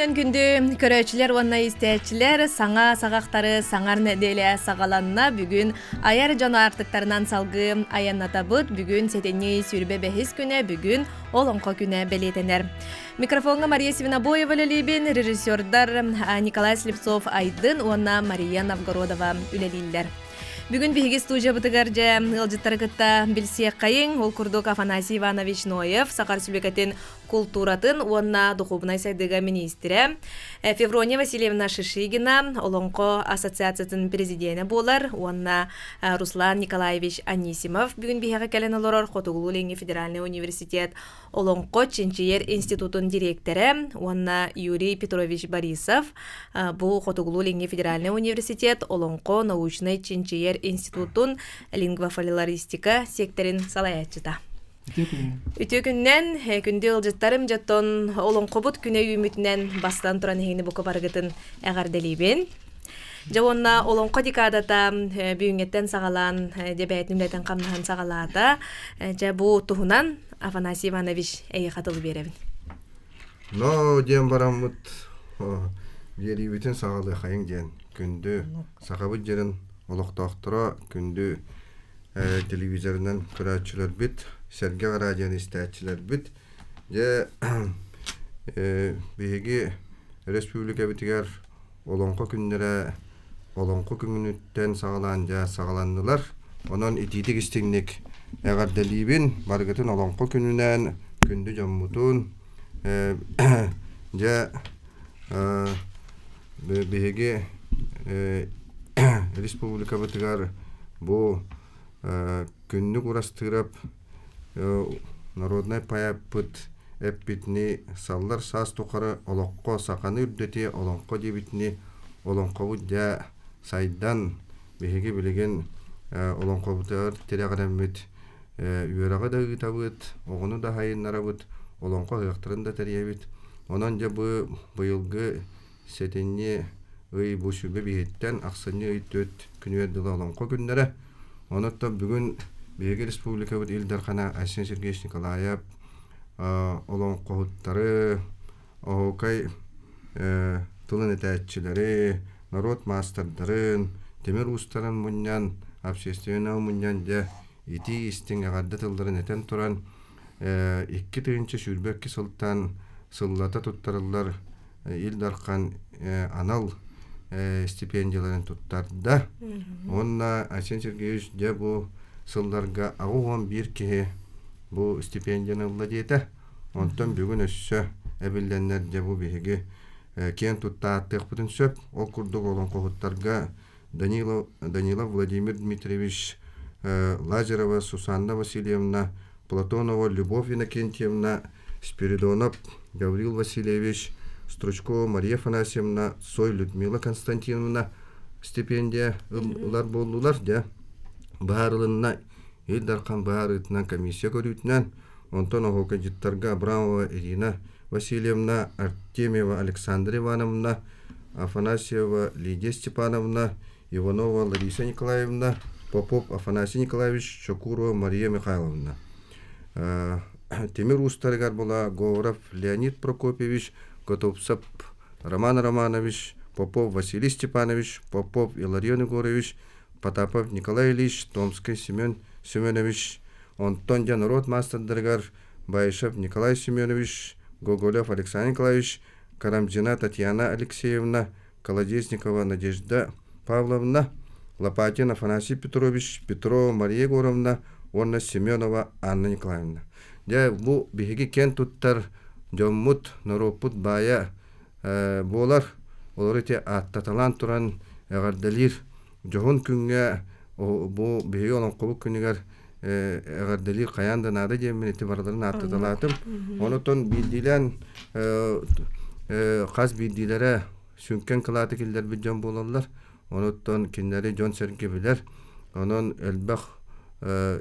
күнүнэн күндү көрөөччүлэр уонна истээччилэр саҥа саҕахтары саҥар нэдиэлэ саҕаланна. Бүгүн айар дьон аартыктарынан салгыы айаннатабыт. Бүгүн сэтинньи 25 күнэ, бүгүн Олоҥхо күнэ бэлиэтэнэр. Микрофоҥҥа Мария Свинобоева үлэлиибин, режиссердар Николай Слепцов Айдын уонна Мария Новгородова үлэлииллэр. Бүгүн биһиги студиябытыгар дьэ ыалдьыттары кытта билсиэххэйиҥ. Ол курдук Афанасий Иванович Ноев, Саха Республикатын култууратын уонна духуобунай сайдыыга миниистирэ, Феврония Васильевна Шишигина, Олоҥхо ассоциациятын президенэ буолар уонна Руслан Николаевич Анисимов бүгүн биһиэхэ кэлэн олорор Хотугулуу-Илиҥҥи федеральнай университет Олоҥхо чинчийэр институтун дириэктэрэ уонна Юрий Петрович Борисов бу Хотугулуу-Илиҥҥи федеральнай университет Олоҥхо научнай чинчийэр институтун лингвофольклористика секторын салайааччыта. Үтүө күннэн, күндү ыалдьыттарым дьоттон олоҥхобут күнэ үүммүтүнэн бастан туран эһигини бука барыгытын эҕэрдэлиибин. Дьэ уонна олоҥхо декадата бүгүҥҥэттэн саҕалаан дьэ бэйэтин үлэтин хамнаһын саҕалаата. Дьэ бу туһунан Афанасий Иванович эйиэхэ тылы биэрэбин. Но диэн бараммыт биэриибитин саҕалыахайыҥ диэн күндү сахабыт дьэрин олохтоохторо күндү телевизорынан көрөөччүлэрбит, сэргэх радионы истээччилэрбит дьэ биһиги республикабытыгар Олоҥхо күннэрэ Олоҥхо күнүттэн саҕалаан дьэ саҕаланнылар. Онон итиитик истиҥник эҕэрдэлиибин. Барыгытын Олоҥхо күнүнэн күндү дьоммутун дьэ биһиги республикабытыгар бу Күннүк Урастыырап народнай поэппыт эппитини саллар саас тухары олоххо саханы үрдэтиэ олоҥхо диэбитини олоҥхобут дьэ сайдан биһиги билигин олоҥхобутугар тирэҕирэммит үөрэҕи да ыытабыт, оҕону да сайыннарабыт, олоҥхо ыһыахтарын да тэрийэбит. Онон дьэ бу быйылгы сэтинньи ый бу сүбэ биһиттэн ахсынньы ый түөрт күнүгэр дылы олоҥхо күннэрэ. Онон бүгүн биһиги республикабыт Ил Дархана Айсен Сергеевич Николаев олоҥхоһуттары, оһуокай тылын этээччилэри, норуот маастардарын, тимир уустарын мунньан, общественнай мунньан дьэ итии истиҥ эҕэрдэ тылларын этэн туран 2022 сылтан сыллата туттарыллар Ил Дархан анал стипендияларын туттарда. Уонна Айсен Сергеевич дьэ бу сылларга 81 киһи бу стипендияны ылла диэтэ. Онтон бүгүн өссө эбиллэннэр дьэ бу биһиги киэн тутта ааттыахпытын сөп. Ол курдук олоҥхоһуттарга Данилов, Данилов Владимир Дмитриевич, Лазарова Сусанна Васильевна, Платонова Любовь Иннокентьевна, Спиридонов Гаврил Васильевич, Стручкова Мария Афанасьевна, Цой Людмила Константиновна стипендия ылар буоллулар дьэ быһаарылынна Ил Дархан быһаарыытынан комиссия көрүүтүнэн онтон оһуокайдьыттарга Абрамова Ирина Васильевна, Артемьева Александра Ивановна, Афанасьева Лидия Степановна, Иванова Лариса Николаевна, Попов Афанасий Николаевич, Чокурова Мария Михайловна. Тимир уустарыгар була Говоров Леонид Прокопьевич, Готовцев Роман Романович, Попов Василий Степанович, Попов Иларион Егорович, Потапов Николай Ильич, Томский Семен Семенович, онтон дьэ норуот маастардарыгар Баишев Николай Семенович, Гоголев Александр Николаевич, Карамзина Татьяна Алексеевна, Колодезникова Надежда Павловна, Лопатин Афанасий Петрович, Петрова Мария Егоровна уонна Семенова Анна Николаевна. Дьэ, бу биһиги киэн туттар дьоммут, норуоппут баайа буолар. Олору ити ааттаталаан туран эҕэрдэлиир дьоһун күҥҥэ бу биһиги олоҥхобут күнүгэр эҕэрдэлиир хайаан да наада диэммин ити барыларын ааттаталаатым. Онотон биирдиилээн хас биирдиилэрэ сүҥкэн кылааты киллэрбит дьон буолаллар. Онуттан кинилэри дьон-сэргэ билэр. Онон элбэх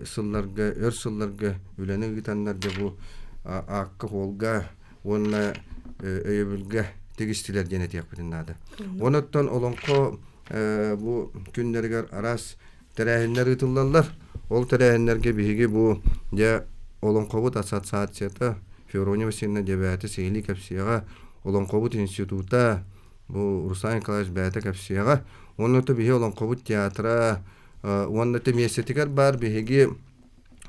сылларга, өр сылларга үлэни ыытаннар дьэ бу аакка-суолга уонна өйөбүлгэ тигистилэр диэн этиэхпитин наада. Онуттан олоҥхо бу күннэригэр араас тэрээһиннэр ыытыллаллар. Ол тэрээһиннэргэ биһиги бу дьэ олоҥхобут ассоциацията Феврония Васильевна дьэбээтэ сиһилии кэпсиэҕэ. Олоҥхобут института бу Руслан Николаевич бэйэтэ кэпсиэҕэ. Уонна то биһи Олоҥхобут театра уонна те миэстэтигэр баар биһиги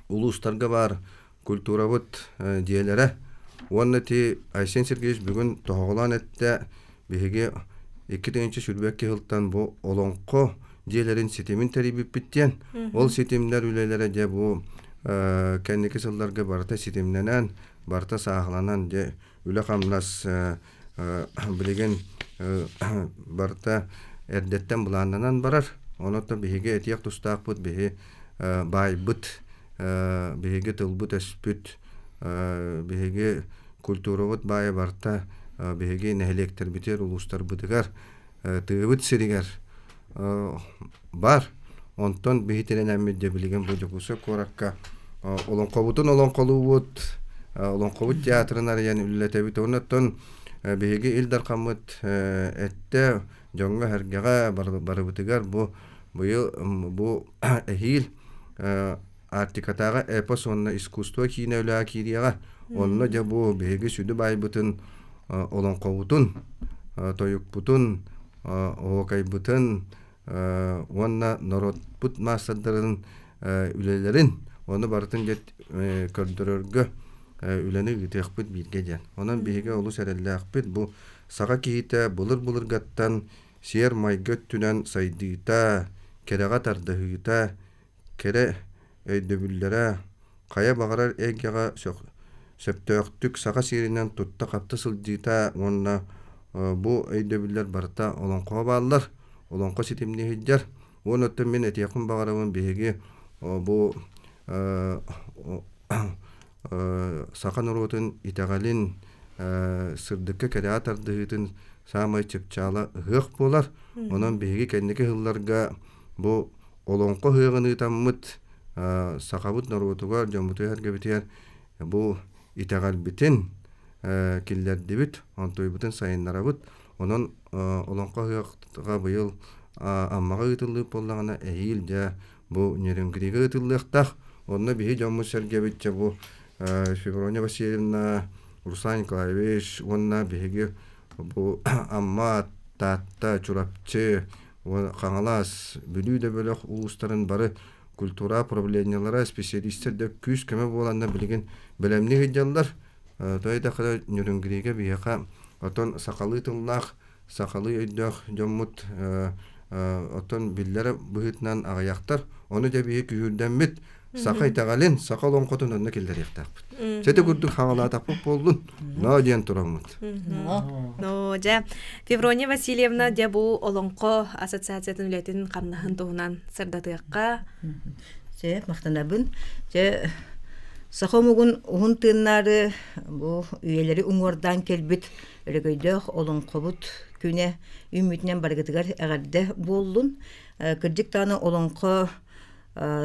улуустарга баар культурабыт дьиэлэрэ. Уонна ти Айсен Сергеевич бүгүн тоһоҕолоон эттэ биһиги 2022 сылтан бу Олоҥхо дьиэлэрин ситимин тэрийбиппит диэн. Ол ситимнэр үлэлэрэ дьэ бу кэнники сылларга барыта ситимнэнэн, барыта сааһыланан дьэ үлэ-хамнас билигин барыта эрдэттэн былааннанан барар. Онон биһиги этиэх тустаахпыт, биһи баайбыт, биһиги тылбыт-өспүт, биһиги культурабыт баайа барыта биһиги нэһилиэктэрбитигэр, улуустарбытыгар, тыабыт сиригэр бар. Онтон биһи тирэнэммит дьэ билигин бу Дьокуускай куоракка олоҥхобутун олоҥхолуубут, олоҥхобут театрын арыйан үлэлэтэбит. Оннуттан биһиги Ил Дархаммыт эттэ дьоҥҥо-сэргэҕэ барыбытыгар бу быйыл бу эһиил Арктикатааҕы эпос уонна искусство киинэ үлэҕэ киириэҕэ. Онно дьэ бу биһиги сүдү баайбытын олоҥхобутун, тойукпутун, оһуокайбытын уонна норуотпут маастардарын үлэлэрин ону барытын дьэ көрдөрөргө үлэни ыытыахпыт бииргэ диэн. Онон биһиги олус эрэллээхпит. Бу саха киһитэ былыр-былыргаттан сиэр-майгы өттүнэн сайдыыта, кэрэҕэ тардыһыыта, кэрэ өйдөбүллэрэ хайа баҕарар эйгэҕэ сөптөөхтүк саха сиэринэн тутта-хапта сылдьыыта уонна бу өйдөбүллэр барыта олоҥхоҕо бааллар, олоҥхо ситимнии сылдьар. Уонна оттон мин этиэхпин баҕарабын биһиги бу саха норуотун итэҕэлин сырдыкка кэрэҕэ тардыһыытын саамай чыпчаала ыһыах буолар. Онон биһиги кэнники сылларга бу Олоҥхо ыһыаҕын ыытаммыт сахабыт норуотугар, дьоммутугар-сэргэбитигэр бу итэҕэлбитин киллэрдибит, онтуйбутун сайыннарабыт. Онон Олоҥхо ыһыаҕа быйыл Аммаҕа ыытыллыбыт буоллаҕына, эһиил дьэ бу Нерюнгрига ыытыллыахтаах. Онно биһи дьоммут-сэргэбит дьэ бу Феврония Васильевна, Руслан Николаевич уонна биһиги бу Амма, Таатта, Чурапчы, Хаҥалас, Бүлүү да бөлөх улуустарын бары культура управлениелара, специалистэр да күүс-көмө буоланнар билигин бэлэмнии сылдьаллар. Тоҕо диэтэххэ Нерюнгрига биһиэхэ оттон сахалыы тыллаах, сахалыы өйдөөх дьоммут оттон биллэрэ быһыытынан аҕыйахтар. Ону дьэ биһи күүһүрдэммит саха итэҕэлин, саха олоҥхотун онно киллэриэхтээхпит. Сити курдук хаҥалаатахпыт буоллун, ноо диэн тураммыт. Но дьэ, Феврония Васильевна дьэ бу Олоҥхо ассоциациятын үлэтин хамнаһын туһунан сырдатыахха. Дьэ, махтанабын. Дьэ, саха омугун уһун тыыннаары бу үйэлэри уҥуордаан кэлбит өрөгөйдөөх олоҥхобут күнэ үүммүтүнэн барыгытыгар эҕэрдэ буоллун. Кырдьык даҕаны олоҥхо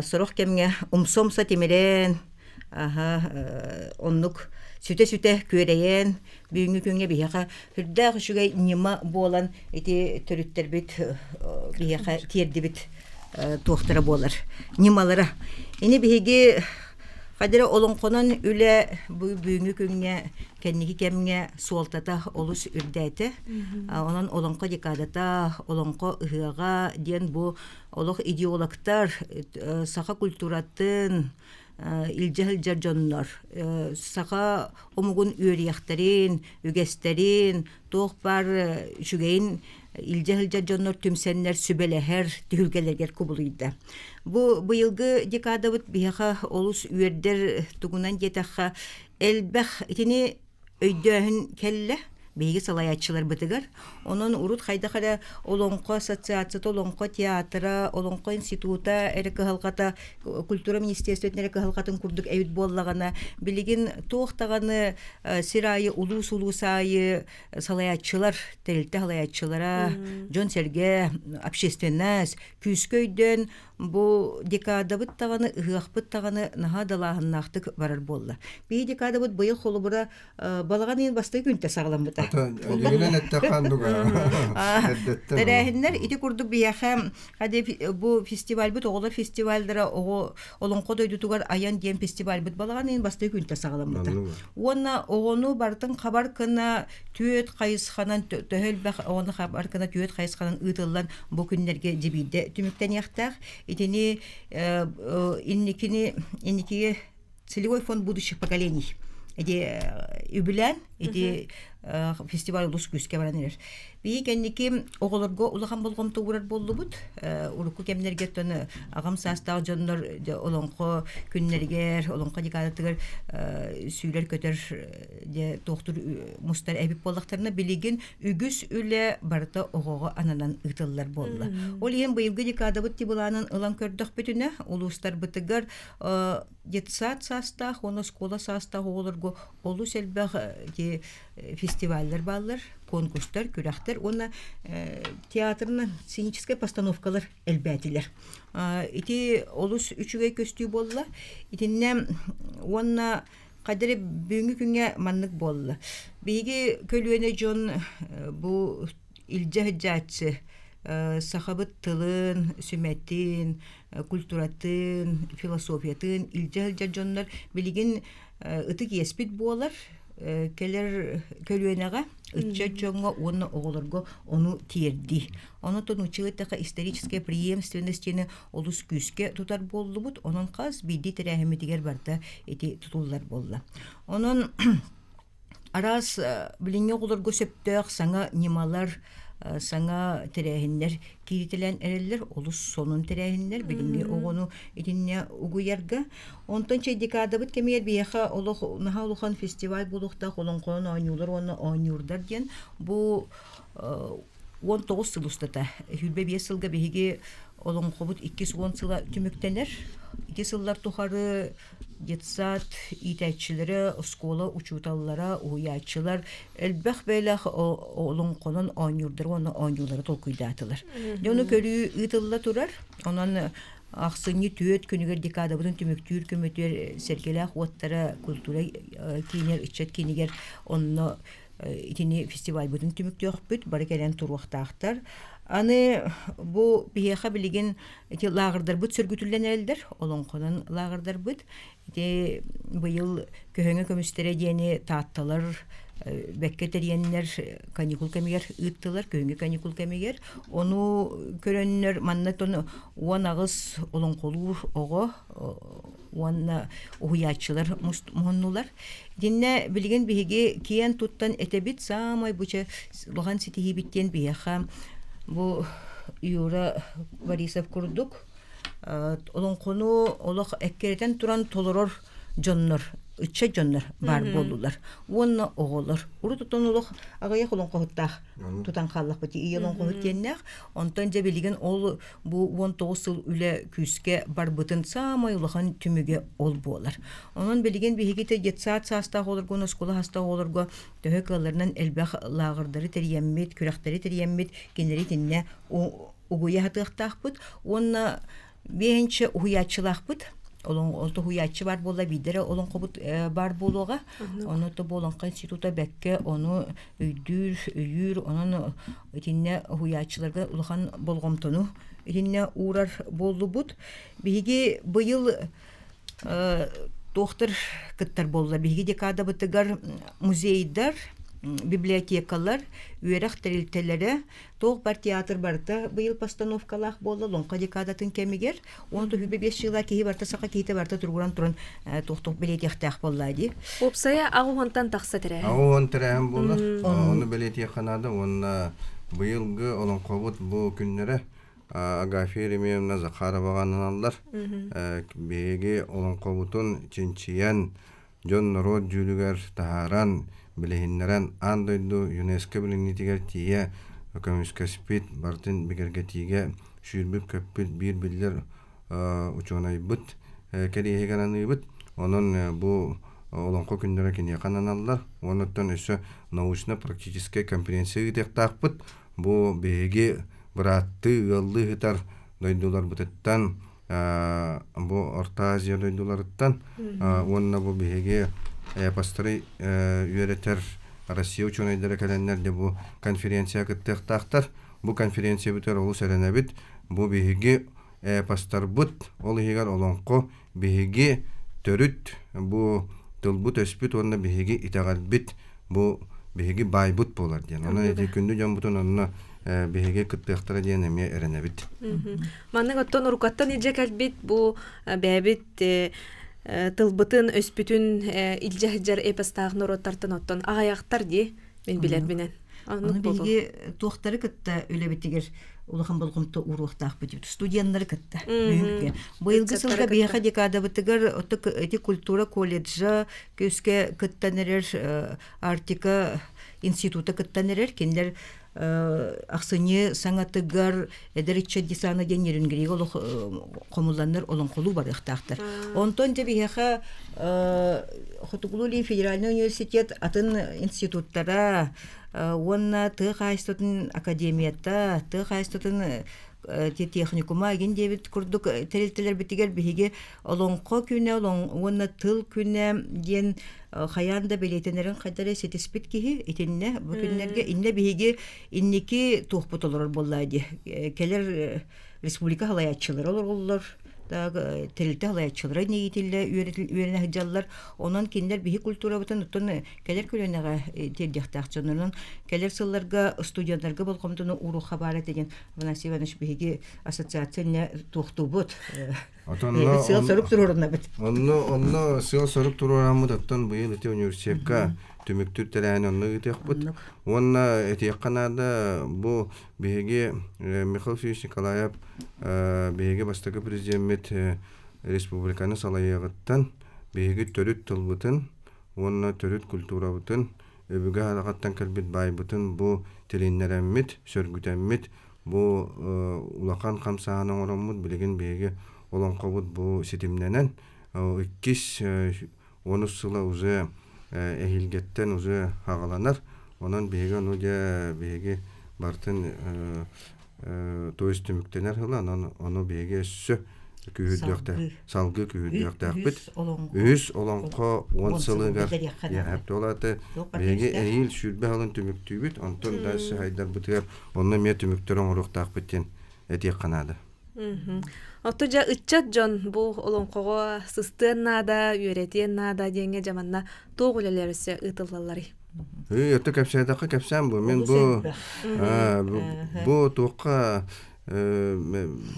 сорох кэмҥэ умса-умса тимирэн, аһа, оннук сүтэ-сүтэ күөрэйэн, бүгүҥҥү күҥҥэ биһиэхэ сүрдээх үчүгэй ньыма буолан ити төрүттэрбит биһиэхэ тиэрдибит туохтара буолар ньымалара. Ини биһиги Хадира олоҥхонон үлэ бу бүгүҥҥү күҥҥэ кэнники кэмҥэ суолтата олус үрдээтэ. Онон олоҥхо декадата, олоҥхо ыһыаҕа диэн бу олох идеологтар саха культуратын илдьэ сылдьар дьоннор саха омугун үөрүйэхтэрин, үгэстэрин, туох баар үчүгэйин илдьэ сылдьар дьоннор түмсэннэр сүбэлэһэр түһүлгэлэригэр кубулуйда. Бу быйылгы декадабыт биһиэхэ олус үөрдэр тугунан диэтэххэ элбэх итини өйдөөһүн кэллэ биһиги салайааччыларбытыгар. Онон урут хайдах эрэ Олоҥхо ассоциацията, Олоҥхо театра, Олоҥхо института эрэ кыһалҕата, культура министерствотын эрэ кыһалҕатын курдук эбит буоллаҕына, билигин туох даҕаны сир аайы, улуус-улуус аайы салайааччылар, тэрилтэ салайааччылара, дьон-сэргэ, общественность күүскэ өйдөөн. Бу декадабыт даҕаны, ыһыахпыт даҕаны наһаа далааһыннаахтык барар буолла. Биһи декадабыт быйыл холобура балаҕан ыйын бастакы күнтэ саҕаламмыта. Дьиҥинэн эттэххэ оннуга. Тэрээһиннэр ити курдук биһиэхэ бу фестивальбыт оҕолор фестивальдара оҕо Олоҥхо дойдутугар айан диэн фестивальбыт балаҕан ыйын бастакы күнтэ саҕаламмыта. Уонна оҕону барытын хабар гына түөрт хайысханан төһө элбэх оҕону хабар гына түөрт хайысханан ыытыллан бу күннэргэ дьибиирдэ түмүктэниэхтээх. Итини инникини инникигэ целевой фонд будущих поколений ити үбүлээн ити фестиваль олус күүскэ баран эрэр. Биһи кэнники оҕолорго улахан болҕомто уурар буоллубут. Урукку кэмнэргэ оттон аҕам саастаах дьоннор олоҥхо күннэригэр, олоҥхо декадатыгар сүүрэр-көтөр дьэ туохтур мустар эбит буоллахтарына, билигин үгүс үлэ барыта оҕоҕо ананан ыытыллар буолла. Ол иһин быйылгы декадабыт тибылаанын ылан көрдөхпүтүнэ, улуустарбытыгар детсад саастаах уонна оскуола саастаах оҕолорго олус элбэх фестиваллар бааллар, конкурстар, күрэхтэр уонна театрынан сценическай постановкалар элбээтилэр. Ити олус үчүгэй көстүү буолла. Итиннэ уонна хайдары бүгүҥҥү күҥҥэ маннык буолла. Биһиги көлүөнэ дьон бу илдьэ сылдьааччы сахабыт тылын, сүмэтин, культуратын, философиятын илдьэ сылдьар дьоннор билигин ытык иэспит буолар кэлэр көлүөнэҕэ ыччат дьоҥҥо уонна оҕолорго ону тиэрдии. Онон училищеҕа историческая преемственность диэни олус күүскэ тутар буоллубут. Онон хас биирдии тэрээһиммитигэр барыта ити тутуллар буолла. Онон араас билиҥҥи оҕолорго сөптөөх саҥа ньымалар, саҥа тэрээһиннэр кииритэлээн эрэллэр. Олус сонун тэрээһиннэр билиҥҥи оҕону итиннэ угуйарга. Онтон чэй декадабыт кэмигэр биһиэхэ олох наһаа улахан фестиваль буолуохтаах олоҥхонон оонньуулар уонна оонньуурдар диэн бу 19 сыл устата 25 сылга биһиги олоҥхобут 210 сыла түмүктэнэр. Ити сыллар тухары детсад иитээччилэрэ, оскуола учууталлара, уһуйааччылар элбэх бэйэлээх олоҥхонон оонньуурдары уонна оонньуулары толкуйдаатылар. Дьэ ону көрүү ыытылла турар. Онон ахсынньы түөрт күнүгэр декадабытын түмүктүүр көмөтүгэр Сэргэлээх уоттара культура киинэр ыччат киинигэр онно итини фестивальбытын түмүктүөхпүт, бары кэлэн туруохтаахтар. Аны бу биһиэхэ билигин ити лааҕырдарбыт сөргүтүллэн эрэллэр, олоҥхонон лааҕырдарбыт. Ити быйыл Көһөҥө көмүстэрэ диэни таатталар бэккэ тэрийэннэр каникул кэмигэр ыыттылар, күһүҥҥү каникул кэмигэр. Ону көрөннөр манна 18 олоҥхолуур оҕо уонна уһуйааччылар муһуннулар. Итиннэ билигин биһиги киэн туттан этэбит саамай буча улахан ситиһиибит диэн биһиэхэ бу Юра Борисов курдук олоҥхону олох эккирэтэн туран толорор дьоннор ыччат дьоннор баар буоллулар уонна оҕолор урут оттон олох аҕыйах олоҥхоһуттаах тутан хааллахпыт ийэ олоҥхоһут диэннээх онтон дьэ билигин ол бу 19 сыл үлэ күүскэ барбытын саамай улахан түмүгэ ол буолар. Онон билигин биһиги те детсад саастаах оҕолорго уонна оскуола саастаах оҕолорго төһө кыалларынан элбэх лааҕырдары тэрийэммит, күрэхтэри тэрийэммит, кинилэри итиннэ угуйа сатыахтаахпыт уонна биэһинчэ уһуйааччылаахпыт олоҥхо уһуйааччы баар буолла биирдэрэ олоҥхобут баар буолуоҕа ону то бу олоҥхо института бэккэ ону өйдүүр өйүүр онон итиннэ уһуйааччыларга улахан болҕомтону итиннэ уурар буоллубут биһиги быйыл туохтар кыттар буолла биһиги декадабытыгар музейдар библиотекалар үөрэх тэрилтэлэрэ Туох бар театр барыта быйыл постановкалаах буолла Лоҥхо декадатын кэмигэр. Уон туһүбэ биэс жыла киһи барыта саха киһитэ барыта туругуран туран туох-туох бэлиэтиэхтээх буолла дии. Уопсайа аҕыс тахса тэрээһин. Аҕыс тэрээһин буолар. Ону бэлиэтиэххэ наада уонна быйылгы олоҥхобут бу күннэрэ Агафья Еремеевна Захароваҕа ананаллар. Биһиги олоҥхобутун чинчийэн дьон-норуот дьүүлүгэр таһааран, билиһиннэрэн аан дойду ЮНЕСКО билиҥҥитигэр тиийэ көмүскэспит, барытын бигэргэтиигэ сүүрбүт-көппүт биир биллэр учуонайбыт кэриэһигэр аныыбыт. Онон бу Олоҥхо күннэрэ киниэхэ ананаллар. Уонна өссө научно-практическай конференция ыытыахтаахпыт. Бу биһиги бырааттыы, ыаллыы ыытар дойдуларбытыттан бу Орто Азия дойдуларыттан уонна бу биһиги эпостары үөрэтэр Россия учуонайдара кэлэннэр де бу конференция кыттыахтаахтар. Бу конференциябытыгар олус эрэнэбит. Бу биһиги эпостарбыт, ол иһигэр олоҥхо биһиги төрүт бу тылбыт өспүт уонна биһиги итэҕэлбит бу биһиги баайбыт буолар диэн. Онон ити күндү дьоммутун онно биһиги кыттыахтара диэн эмиэ эрэнэбит. Маннык оттон уруккаттан илдьэ кэлбит бу бэйэбит тылбытын, өспүтүн илдьэ сылдьар эпостаах норуоттартан оттон аҕыйахтар дии мин билэрбинэн. Ону биһиги туохтары кытта үлэбитигэр улахан болҕомто ууруохтаахпыт студеннары кытта бүгүнкү. Быйылгы сылга биһиэхэ декадабытыгар эти культура колледжа күскэ кыттан эрэр Арктика института кыттан эрэр кинилэр ахсынньы саҥатыгар эдэр ыччат десана диэн Нерюнгригэ олох хомулланнар олоҥхолуу барыахтаахтар. Онтон дьэ биһиэхэ Хотугулуу-Илин федеральный университет атын институттара уонна тыа хаһаайыстыбатын академията, тыа хаһаайыстыбатын техникума игин диэбит курдук тэрилтэлэрбитигэр биһиги олоҥхо күнэ уонна тыл күнэ диэн хайаан да бэлиэтэнэрин хайдары ситиспит киһи итиннэ бу күннэргэ иннэ биһиги инники туохпут олорор буоллаа дии кэлэр республика халайааччылара олороллор тэрилтэ халайааччылара иитиллэ үөрэнэ сылдьаллар онон кинилэр биһи культурабытын оттон кэлэр көлүөнэҕэ тиэрдиэхтээх дьон онон кэлэр сылларга студеннарга болҕомтону ууруохха баар этэ диэн Афанасий Иванович биһиги ассоциация иннэ туохтуубут сыал-сорук туруорунабыт. Онно онно сыал-сорук туруораммыт оттон быйыл ити университекка түмүктүүр тэрээһин онно ыытыахпыт. Уонна этиэххэ наада бу биһиги Михаил Васильевич Николаев биһиги бастакы президеммит республиканы салайыаҕыттан биһиги төрүт тылбытын уонна төрүт культурабытын өбүгэ араҕаттан кэлбит баайбытын бу тилиннэрэммит, сөргүтэммит бу улахан хамсааһын оҥороммут билигин биһиги олоҥхобут бу ситимнэнэн иккис онус сыла уже эһиилгэттэн уже аҕаланар онон биһиги ону дьэ биһиги барытын то есть түмүктэнэр сыла онон ону биһиги өссө күүһүрдүөхтээх салгыы күүһүрдүөхтээхпит үһүс олоҥхо уон сылыгар ол биһиги эһиил 20 сылын түмүктүүбүт онтон дальше хайдарбытыгар Онно эмиэ түмүктэр оҥоруохтаахпыт диэн этиэххэ наада. Отто дьэ ыччат дьон бу олоҥхоҕо сыстыан наада, үөрэтиэн наада диэҥҥэ дьэ манна туох үлэлэр өссө ыытыллалларый? Ыы, өттө кэпсээтэххэ кэпсээн бу. Мин бу бу туохха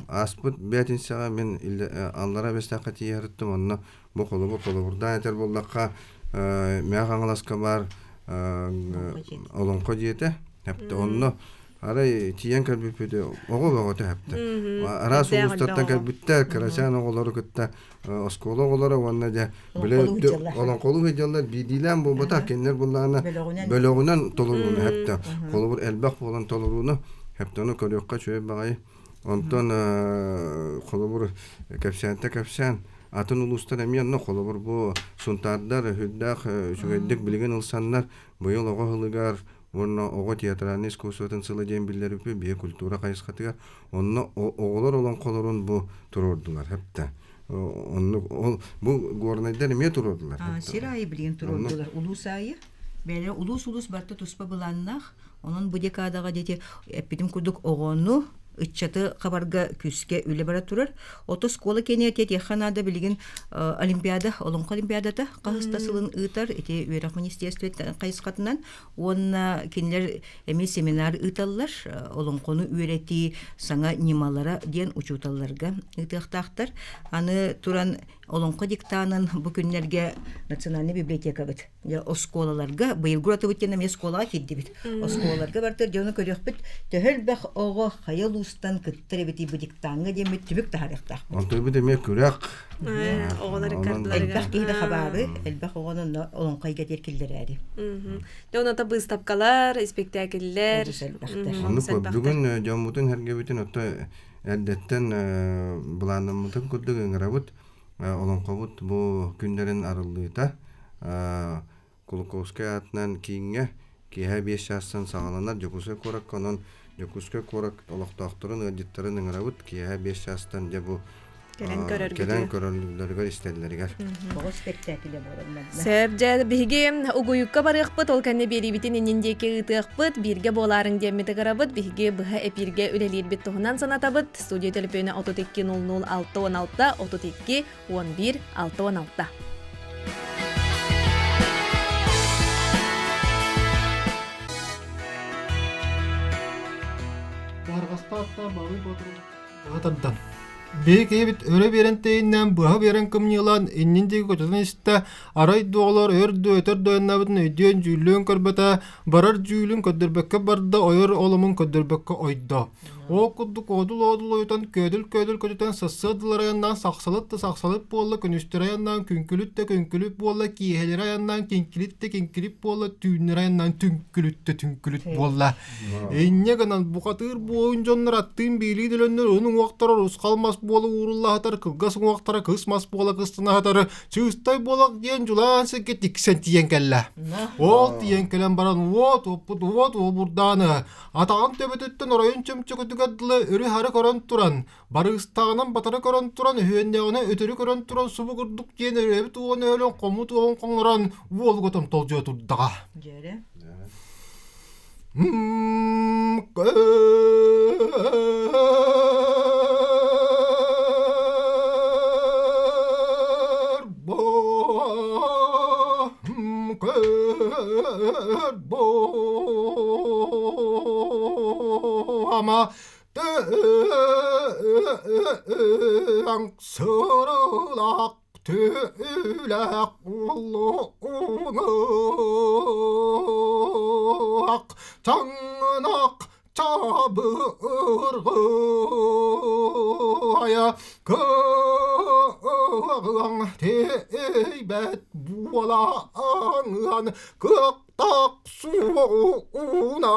ааспыт бээтинсэҕэ мин аллара бэстэххэ тиийэ сырыттым. Онно бу холобур холобурдаан этэр буоллахха Мэҥэ Хаҥаласка баар Олоҥхо дьиэтэ Хэптэ онно арай тиийэн кэлбиппит оҕо бөҕөтө хэптэ. Араас улуустартан кэлбиттэр кырачаан оҕолору кытта оскуола оҕолоро уонна дьэ били олоҥхолуу сылдьаллар биирдиилээн буолбатах кинилэр буллаҕына бөлөҕүнэн толорууну хэптэ. Холобур элбэх буолан толорууну хэптэ ону көрүөххэ үчүгэй баҕайы. Онтон холобур кэпсээнтэ кэпсээн атын улуустар эмиэ онно холобур бу Сунтаардар сүрдээх үчүгэйдик билигин ылсаннар быйыл оҕо сылыгар уонна оҕо театральнай искусствотын сыла диэн биллэрбиппит биһи культура хайысхатыгар онно оҕолор олоҥхолорун бу туруордулар хэптэ оннук ол бу горнайдар эмиэ туруордулар сир аайы билигин туруордулар улуус аайы бэйэлэрэ улуус улуус барыта туспа былааннаах онон бу декадаҕа дети эппитим курдук оҕону ыччаты хабарга күүскэ үлэ бара турар. Ото школа кэнэ тиэтиэххэ наада билигин олимпиада, Олоҥхо олимпиадата хаһыс да сылын ыытар ити үөрэх министерствотын хайысхатынан уонна кинилэр эмиэ семинар ыыталлар олоҥхону үөрэтии саҥа ньымалара диэн учууталларга ыытыахтаахтар. Аны туран олоҥхо диктанын бу күннэргэ национальнай библиотекабыт оскуолаларга быйылгы уратыбыт диэн эмиэ оскуолаҕа киирдибит. Оскуолаларга барытыгар дьону көрүөхпүт төһө элбэх оҕо хайа улуустан кыттар эбитий бу диктаҥҥа диэммит түмүк таһаарыахтаахпыт. Онтуйбут эмиэ күрэх. Оҕолор Элбэх киһи да хабаары, элбэх оҕону онно олоҥхо эйгэтигэр киллэрээри. Дьэ онон быыстапкалар, испэктээкиллэр. Олус элбэхтэр. Оннук бүгүн дьоммутун сэргэбитин отто эрдэттэн былааннаммытын курдук ыҥырабыт. Олоҥхобут бу күннэрин арыллыыта Кулаковскай аатынан кииҥҥэ киэһэ 5 чаастан саҕаланар Дьокуускай куоракка онон Дьокуускай куорат олохтоохторун ыалдьыттарын ыҥырабыт. Киэһэ 5 чаастан дьэ бу Кэлэн көрөргүтүгэр. Кэлэн көрөллөрүгэр, истэллэригэр. Оҕо спектакле буолар манна. Сөп, дьэ биһиги угуйукка барыахпыт, ол кэннэ биэриибитин иннин диэки ыытыахпыт, бииргэ буолаарыҥ диэммит ыгырабыт, биһиги быһа эпииргэ үлэлиирбит туһунан санатабыт. Студия төлөпүөнэ 32 00 616 32 11 616. Барҕастаатта Бабый Боотур быһа тардан. Биһи киһибит өрө биэрэн тэйиннээн быһа биэрэн кымньыылаан иннин диэки көтүтэн истэ, арай дуоҕалар өр да өтөр да айаннаабытын өйдүөн дьүүллүөн көрбөтө, барар дьүүлүн көрдөрбөккө барда, ойор оломун көрдөрбөккө ойдо. Ол курдук одул-одул ойутан, көөдүл-көөдүл көтүтэн сарсыардалар айаннаан сахсалыт да сахсалыт буолла, күнүстэр айаннаан күҥкүлүт да күҥкүлүт буолла, киэһэлэри айаннаан киҥкилит да киҥкилит буолла, түүннэри айаннаан түҥкүлүт да түҥкүлүт буолла. Инньэ гынан бухатыыр буойун дьоннор аттыын биилии дөлөннөр уһун уҥуохтара урусхал мас буола ууруллаһытар, кылгас уҥуохтара кыс мас буола кыстанаһытар, чыыстай буолак диэн дьулаан сиргэ тиксэн тиийэн кэллэ. Ол тиийэн кэлэн баран уот уоппут уот уобурдааны атаҕын төбөтүттэн оройун чөмчөкөтүгэр дылы өрү-хары көрөн туран, барыыстаҕынан батары көрөн туран, өһүөннэҕинэ өтөрү көрөн туран субу курдук диэн өрөөбүт уон өһөлөн хоммут уоһун хоҥнорон уолуга томтолдьуйа турдаҕа. Дьэрэ. Ама сырылак түлэк улуунак чаҥнак чабыргая кыаҕыаҥ тиэйбэт буолаҥыан кыахтаах суоҕуна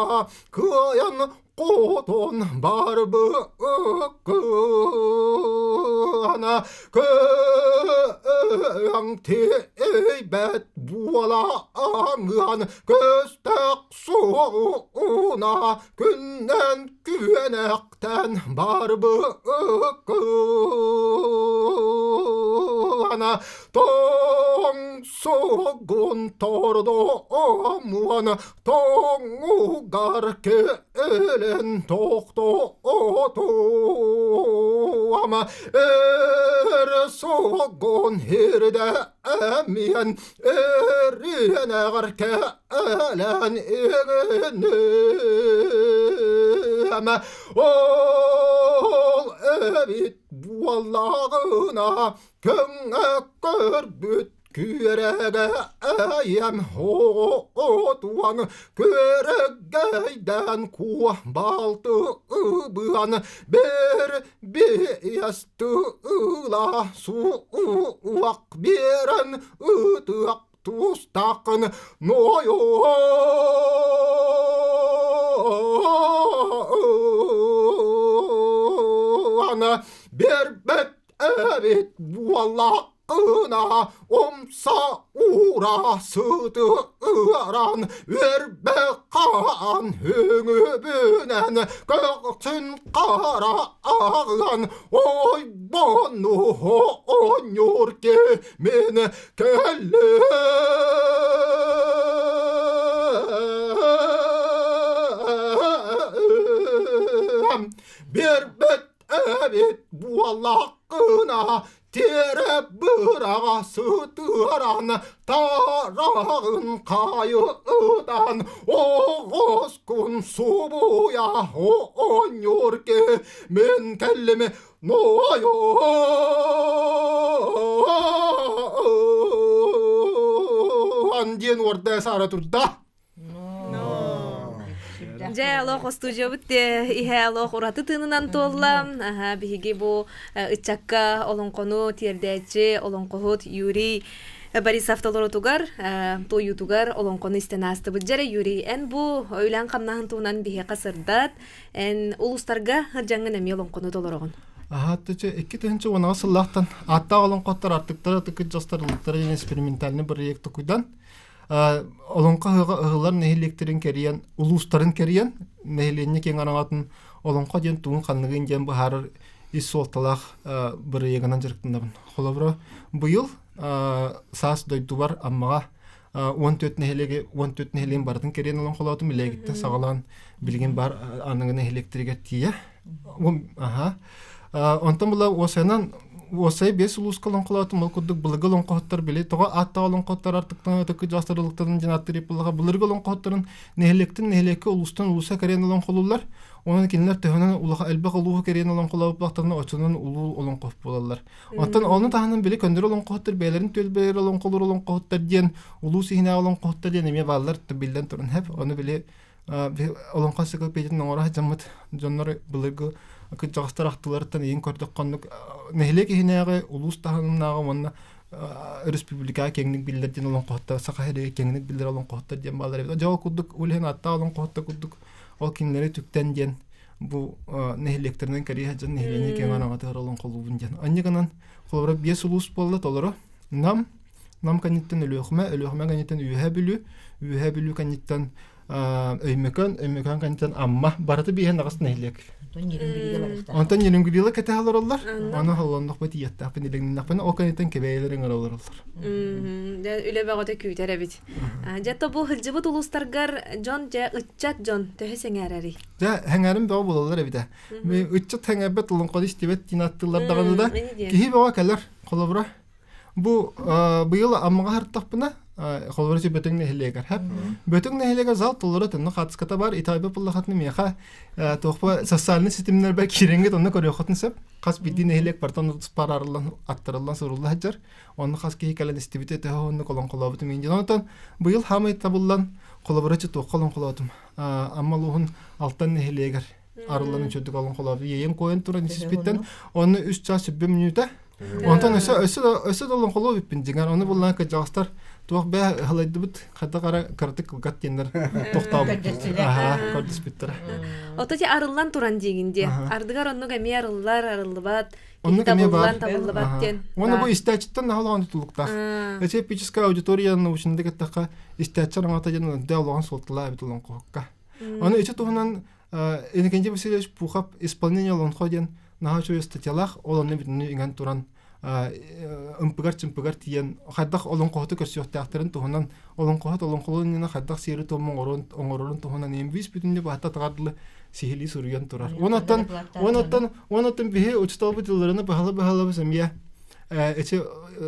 кыайан Хотон барбыккына кыаҥ тиэйбэт буолаҥҥын көстөх суоҕуна күннэн күөнэхтэн барбыккына тоҥ сугун тордоомуон тоҥугар кэлэн тохтоотуом эр сугун ирдээмиэн эриэнэҕэр кэлэн иҥинниэм ол эбит буоллаҕына көҥө көрбүт Күөрэгэйэм оҕотуон күөрэгэйдэн куо балтыбыан бэр биэс тыла суох биэрэн ытыах тустааххын нойоон бербэт эбит буоллах Ына умса уура сытыаран үөрбэ хаан үҥүбүнэн көхсүн хара аҕыан ойбону оонньуур кимин кэллим Биэрбэт эбит буоллаххына Тиэрэ быраҕа сытыаран, тараҕын хайытан, оҕоскун субуйа оонньуур мин кэллим нойоон диэн уорда саара турда. Дьэ, олох устудьуобут иһэ олох ураты тыынынан туолла. Аха, биһиги бу ыччакка олоҥхону тиэрдээччи олоҥхоһут Юрий Борисов толорутугар, туойуутугар олоҥхону истэн аастыбыт. Дьэрэ, Юрий, эн бу үлэҥ хамнаһын туһунан биһиэхэ сырдат, эн улуустарга сылдьаҥҥын эмиэ олоҥхону толороҕун. Аха, 2010 сыллаахтан ааттаах олоҥхоттор артыктара тыкыт дьастар ылыктара диэн экспериментальный проект тукуйдан. Олоҥхо ыһыаҕа ыһыллар нэһилиэктэрин кэрийэн, улуустарын кэрийэн, нэһилиэнньэ киэҥ араҥатын олоҥхо диэн тугун ханныгын диэн быһаарар ис суолталаах бырайыагынан дьарыктанабын. Холобура, быйыл саас дойдубар Аммаҕа 14 нэһилиэги 14 нэһилиэгин барытын кэрийэн олоҥхолоотум Илээгиттэн саҕалаан билигин баар аныгы нэһилиэктэригэр тиийэ. Аха. Онтон була уосайынан уосай биэс улууска олоҥхолоотум ол курдук былыргы олоҥхоһуттар били тоҕо ааттаах олоҥхоһуттар артыктан ытыккы дьаастарылыктарын диэн ааттыыр буоллаҕа былыргы олоҥхоһуттарын нэһилиэктэн нэһилиэккэ улуустан улууска кэрийэн олоҥхолууллар. Онон кинилэр төһөнөн улахан элбэх улууһу кэрийэн олоҥхолообуттарына оччонон улуу олоҥхоһут буолаллар. Оттон ону таһынан били көннөрү олоҥхоһуттар бэйэлэрин түөлбэлэрэ олоҥхолуур олоҥхоһуттар диэн улуус иһинээҕи олоҥхоһуттар диэн эмиэ бааллар биллэн туран хэп. Ону били олоҥхо энциклопедиятын оҥоро сылдьаммыт дьоннор былыргы кырдьаҕастар ахтыыларыттан ыйын көрдөххө нэһилиэк иһинээҕи улуус таһымнааҕы уонна республикаҕа киэҥник биллэр диэн олоҥхоһуттар саха сиригэр киэҥник биллэр олоҥхоһуттар диэн бааллар эбит. Дьэ ол курдук ол иһин ааттаах олоҥхоһуттар курдук ол кинилэри түктэн диэн бу нэһилиэктэринэн кэрийэ сылдьан нэһилиэнньэ киэҥ араҥатыгар олоҥхолуубун диэн. Анньа гынан холобура биэс улуус буолла толору Нам, Нам кэнниттэн Өлүөхүмэ, Өлүөхүмэ кэнниттэн Үөһээ Бүлүү, Үөһээ Бүлүү кэнниттэн Өймөкөөн, Өймөкөөн кэнниттэн Амма. Барыта биэһин аҕыс нэһилиэк. Онтон Нерюнгрила кэтэһэ олороллор. Аны холлоннохпут тиийиэхтээхпин, илэҥниннэхпин, ол кэнниттэн Кэбээйилэр ыҥыра олороллор. Үлэ бөҕөтө күүтэр эбит. Дьэ, то бу сылдьыбыт улуустаргар дьон, дьэ, ыччат дьон төһө сэҥээрэрий? Дьэ, сэҥээрим бөҕө буолаллар эбитэ. Ыччат сэҥээрбэт, олоҥхону истибэт диэн аттыыллар даҕаны да, киһи бөҕө кэлэр, холобура. Бу быйыл Аммаҕа сырыттахпына, холобура Бөтүҥ нэһилиэгэр хэп. Бөтүҥ нэһилиэгэр зал толору төннө хаатыската бар, итайба пуллахатына миэхэ туохпа социальный ситимнэрбэр киирэҥҥит онно көрүөххүтүн сөп. Хас биирдии нэһилиэк бартан парарыллан аттарыллан сурулла сылдьар. Онно хас киһи кэлэн истибитэ төһө оннук олоҥхолообутум иин диэн. Онтон быйыл хаамай табыллан холобура туохха олоҥхолоотум. Амма улууһун Алтан нэһилиэгэр арыллан үчүгдүк олоҥхолообут. Иэйэн куойан туран испиттэн онно үс чаас сүрбэ мүнүүтэ. Онтон өссө өссө да өссө да олоҥхолоо бүппүн дьиҥэр. Ону буллаан кырдьаҕастар туох бээ халайдыбыт хайдах ара кыратык кылгат диэннэр тохтообут. Аха, көрдөспүттэрэ. Ото ти арыллан туран диигин дии. Ардыгар оннук эмиэ арыллар, арыллыбат. Оннук эмиэ баар. Табыллан табыллыбат диэн. Уонна бу истээччиттэн наһаа улахан тутулуктаах. Эти эпическая аудитория научнайдык эттэххэ, истээччи араҥата диэн дэ улахан суолталаах эбит олоҥхоһукка. Аны ити туһунан Иннокентий Васильевич Пухов «Исполнение олоҥхо» диэн наһаа үчүгэй статьялаах, ол онно бүтүннүү иҥэн туран ымпыгар-чымпыгар тиийэн хайдах олоҥхоһуту көрсүөхтээхтэрин туһунан, олоҥхоһут олоҥхолуон иннинэ хайдах сиэри-туому оҥорорун туһунан ИМВИС бүтүннүү баһатта таҕардылы сиһилии суруйан турар. Онон онон онон биһи учууталбыт тылларыны баһылы-баһылабыс эмиэ эти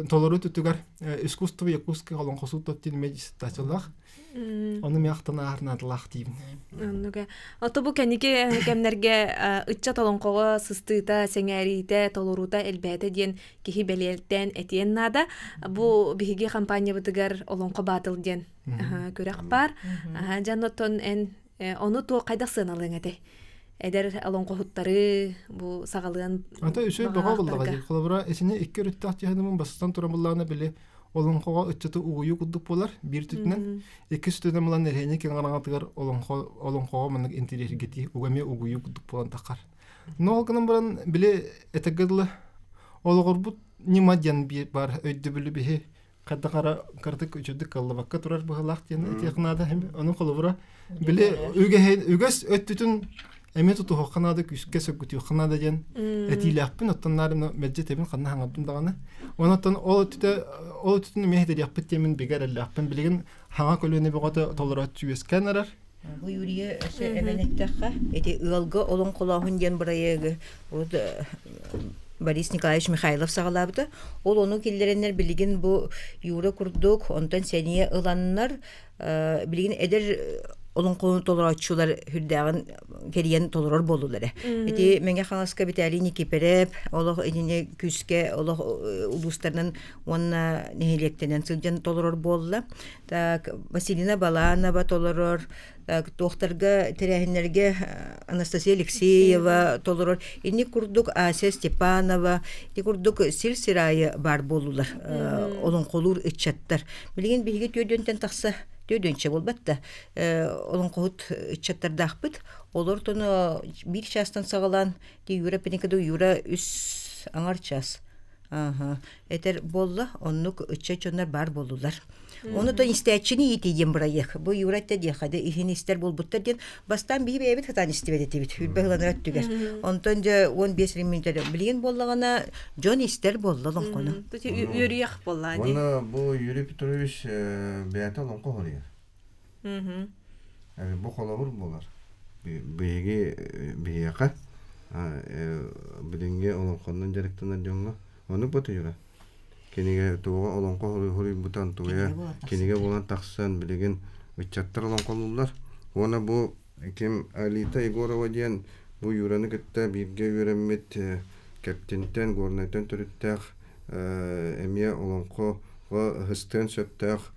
толору түтүгэр искусство якутских олоҥхосуттар диэн эмиэ диссертациялаах. Ону миэхтэн ааһар наадалаах диибин. Оннуга. Ото бу кэнники кэмнэргэ ыччат олоҥхоҕо сыстыыта, сэҥээриитэ, толоруута элбээтэ диэн киһи бэлиэтээн этиэн наада. Бу биһиги компаниябытыгар Олоҥхо Баатыл диэн күрэх баар. Дьон оттон эн ону туох хайдах сыаналыаҥ этэй? Эдэр олоҥхоһуттары бу саҕалыан Ата үсүй бөҕө буллаҕа дии. Холобура, исини икки өрүттээх дьиһанымын бастан туран буллаҕына били олоҥхоҕо ыччаты угуйуу курдук буолар биир түтүнэн. Иккис түтүнэн булан нэһиэнньэ киэҥ араҥатыгар олоҥхо олоҥхоҕо маннык интириэһиргэтии уга эмиэ угуйуу курдук буолан таххар. Но ол гынан баран били этэргэ дылы олоҕурбут ньыма диэн биир баар өйдөбүлү биһи хайдах ара кыратык үчүгдүк кыллыбакка турар быһыылаах диэн этиэх наада. Ону холобура били үгэһин үгэс өттүтүн эмиэ тутуһуохха наада күүскэ сөргүтүөххэ наада диэн этиилээхпин оттон наарына мэлдьи этэбин ханна хаҥардым даҕаны. Онон ол өттүтэ ол өттүтүн эмиэ итэриэхпит диэмин бигэ эрэллээхпин. Билигин хаҥа көлүөнэ бөҕөтө толорооччу үөскээн эрэр. Бу Юрия өссө эбэн эттэххэ, ити ыалга олоҥхолооһун диэн бырайыагы урут Борис Николаевич Михайлов саҕалаабыта. Ол ону киллэрэннэр билигин бу Юра курдук, онтон сэниэ ыланнар, билигин эдэр олоҥхону толорооччулар сүрдээҕин кэрийэн толорор буоллулар. Ити Мэҥэ Хаҥаска Виталий Никипереп олох итини күүскэ олох улуустарынан уонна нэһилиэктэнэн сылдьан толорор буолла. Так, Василина Баланова толорор, так, туохтарга тэрээһиннэргэ Анастасия Алексеева толорор. Инник курдук Ася Степанова, ити курдук сир-сир аайы баар буоллулар олоҥхолуур ыччаттар. Билигин биһиги түөрдүөнтэн тахса түөрдүөнчэ буолбат да олоҥхоһут ыччаттардаахпыт. Олор тоно биир чаастан саҕалаан ти Юра Пеникаду Юра үс аҥар час. Этэр буолла, оннук ыччат дьоннор баар буоллулар. Оны то истээччини иитии диэн бырайыак. Бу Юра этте диэхэ де иһин истэр буолбуттар диэн бастаан биһи бэйэбит хатаан истибэт этибит. Хүрбэ ыланар өттүгэр. Онтон дьэ 15 мүнүүтэ билигин буоллаҕына дьон истэр буолла олоҥхону. Үөрүйэх буолла дии. Уонна бу Юрий Петрович бэйэтэ олоҥхо хоруйар. Бу холобур буолар. Биһиги биһиэхэ билиҥҥи олоҥхоннон дьарыктанар дьоҥҥо оннук бу Юра. Кинигэ туоҕа олоҥхо хоруйбутан туойа кинигэ буолан тахсан билигин ыччаттар олоҥхолууллар. Уонна бу ким Алита Егорова диэн бу Юраны кытта бииргэ үөрэммит Кэптинтэн, Горнайтан төрүттээх эмиэ олоҥхоҕо ыһыстыан сөптөөх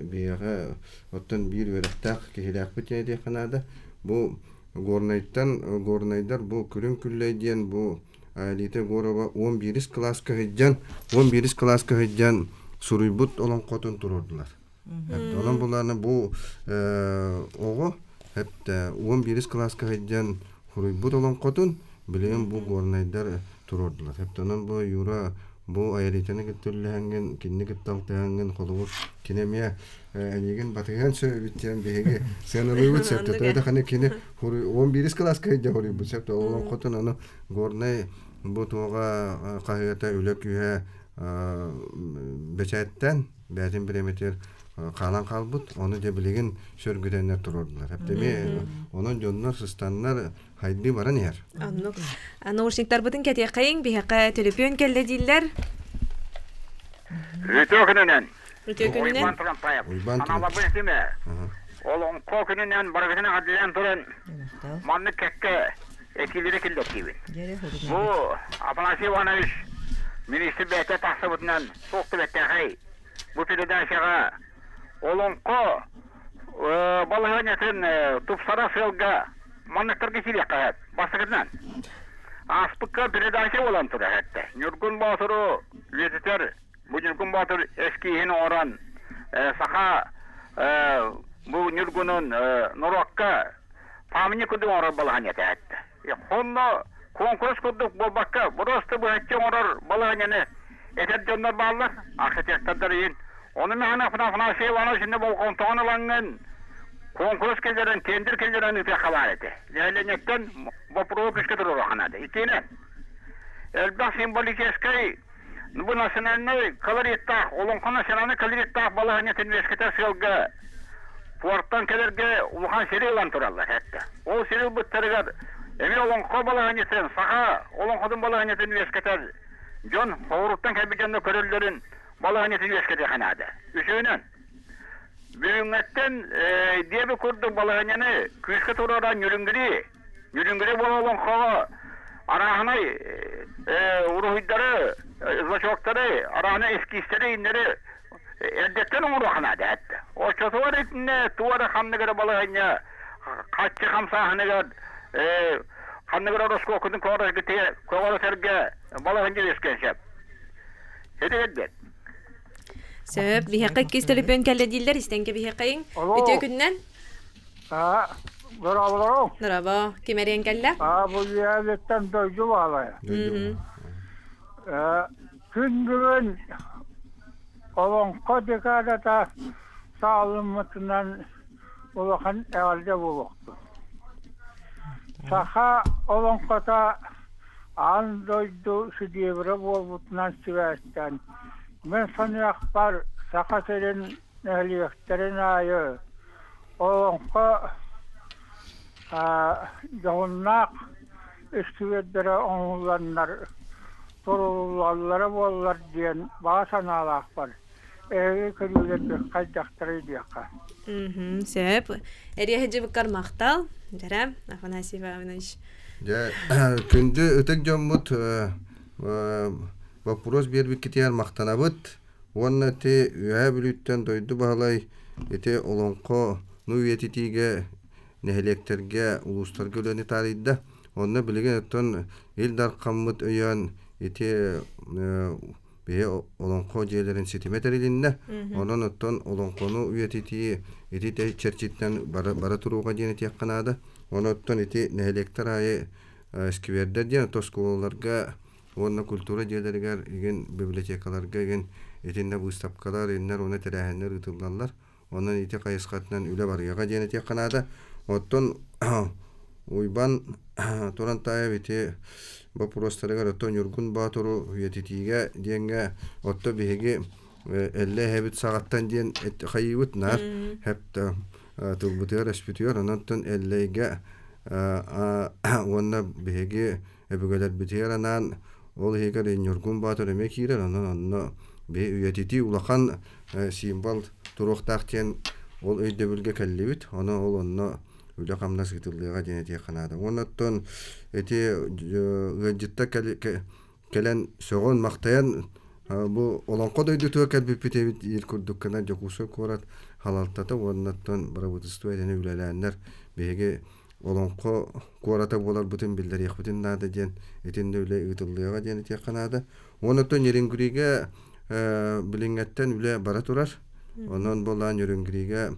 биһиэхэ оттон биир үөрэхтээх киһилээхпит диэн этиэххэ наада. Бу Горнайтан Горнайдар бу Күрүҥ Күллэй диэн бу Алита Егорова 11 кылааска сылдьан 11 кылааска сылдьан суруйбут олоҥхотун туруордулар. Онон булаана бу оҕо хэптэ 11 кылааска сылдьан суруйбут олоҥхотун билигин бу горнайдар туруордулар. Хэптэ онон бу Юра бу Аялитаны кытта үллэһэҥҥин, кинини кытта алтыһаҥҥын холобур кини эмиэ эйигин батыһыан сөп эбит диэн биһиги сыаналыыбыт сөп. Төтө ханы кини 11 кылааска сылдьан суруйбут сөп. Олоҥхотун аны Горнай бу туоҕа хаһыата үлэ күүһэ бэчээттэн бэйэтин бириэмэтигэр хаалан хаалбыт. Ону дьэ билигин сөргүтэннэр туруордулар. Эптэмиэ онон дьоннор сыстаннар хайдыы баран иһэр. Оннук. Наушниктарбытын кэтиэххэйиҥ, биһиэхэ төлөпүөн кэллэ дииллэр. Үтүө күнүнэн. Үтүө күнүнэн. Уйбаан Турантаев. Уйбаан Аналабын этиме. Олоҥхо күнүнэн барыгытын эҕэрдэлээн туран маннык кэккэ этиилэри киллэртиибин. Бу Афанасий Иванович министр бэйэтэ тахсыбытынан суох түбэттээхэй. Бу передачаҕа олоҥхо балаһыанньатын тупсара сыалга манныктарга киириэххэ сөп. Бастакытынан, ааспыкка передача буолан турар этэ. Ньургун Боотуру үйэтитэр бу Ньургун Боотур эскииһин оҥорон саха бу Ньургунун норуокка памятник курдук оҥорор балаһыанньата эттэ. Онно куонкурус курдук буолбакка, просто быһаччы оҥорор балаһыанньаны этэр дьоннор бааллар, архитектордар иһин. Ону мэхэнэ Афанасий Иванович иннэ болҕомтоҕун ылаҥҥын куонкурус киллэрэн, тендер киллэрэн ыытыахха баар этэ. Нэһилиэнньэттэн боппуруоһу күүскэ туруоруохха наада. Итиэнэ элбэх символическай бу национальнай колориттаах, олоҥхо национальнай колориттаах балаһыанньатын үөскэтэр сыалга пуортан кэлэргэ улахан сири ылан тураллар эттэ. Ол сири ылбыттарыгар эмиэ олоҥхо балаһыанньатын, саха олоҥхотун балаһыанньатын үөскэтэр дьон хоҕуруттан кэлбит дьонно көрөллөрүн балаһыанньатын үөскэтиэхэ наада. Үсүһүнэн, бүгүҥҥэттэн диэби курдук балаһыанньаны күүскэ туруоран Ньүрүҥгүрү Ньүрүҥгүрэ буола олоҥхоҕо арааһынай уруһуйдары, значоктары, арааһынай эскизтэри иннэри эрдэттэн оҥоруохха наада эттэ. Оччотугар итиннэ туох эрэ ханнык эрэ балаһыанньа хаччы хамсааһыныгар ханнык эрэ ороскуоккутун көҕөрөтөргө балаһыанньа үөскүөн сөп. Ити кэрдик. Сөп. Биһиэхэ иккис төлөпүөн кэллэ дииллэр, истэн кэбиһиэххэйиҥ. Үтүө күнүнэн. Аа, дорооболору. Дорообо. Ким эриэн кэллэ? Аа, бу үөһээбиттэн дойду баалайа. Күн бүгүн Олоҥхо декадата саҕаламмытынан улахан эҕэрдэ буолуохтун. Саха олоҥхото аан дойду шедеврэ буолбутунан сибээстээн, мин саныахпар, Саха сирин нэһилиэктэрин аайы Олоҥхо дьоһуннаах үскүбүөрдэрэ оҥоһулланнар туруллаллара буоллар диэн баҕа санаалаахпар эһиги көрүүлэргит хайдахтарый диэххэ. Сөп. Эриэһи дьыбыккар махтал. Дьэрэ, Афанасий Иванович. Дьэ, күндү ытык дьоммут боппуруос биэрбиккитигэр махтанабыт. Уонна ити Үөһээ Бүлүүттэн Дойду Баһылай ити олоҥхону үйэтитиигэ нэһилиэктэргэ, улуустарга үлэни таарыйда. Онно билигин оттон Ил Дархаммыт өйөөн ити биһи олоҥхо дьиэлэрин ситимэ тэрилиннэ. Онон оттон олоҥхону үйэтитии ити чэрчитинэн бара, бара туруоҕа диэн этиэххэ наада. Онон оттон ити нэһилиэктэр аайы сквердэр диэн оскуолаларга уонна культура дьиэлэригэр игин библиотекаларга игин итиннэ быыстапкалар, иннэр уонна тэрээһиннэр ыытыллаллар. Онон ити хайысхатынан үлэ барыаҕа диэн этиэххэ наада. Оттон Уйбан Турантаев ити боппуруостарыгар оттон Ньургун Боотуру үйэтитиигэ диэҥҥэ отто биһиги эллэ эһэбит саҕаттан диэн хайыыбыт наар хэп тылбытыгар өспүтүгэр онон Эллэйгэ уонна биһиги өбүгэлэрбитигэр анаан ол иһигэр Ньургун Боотур эмиэ киирэр онон онно биһи үйэтитии улахан символ туруохтаах диэн ол өйдөбүлгэ кэллибит ону ол онно үлэ-хамнас ыытыллыаҕа диэн этиэххэ наада. Уонна оттон ити ыалдьыттар кэлэн сөҕөн-махтайан бу Олоҥхо дойдутугар кэлбиппит эбит диир курдук гына Дьокуускай куорат халалтата уонна оттон бырабыыталыстыба итини үлэлээннэр биһиги Олоҥхо куората буоларбытын биллэриэхпитин наада диэн итиннэ үлэ ыытыллыаҕа диэн этиэххэ наада. Уонна оттон Нерюнгригэ билиҥҥэттэн үлэ бара турар. Онон буоллаан Нерюнгригэ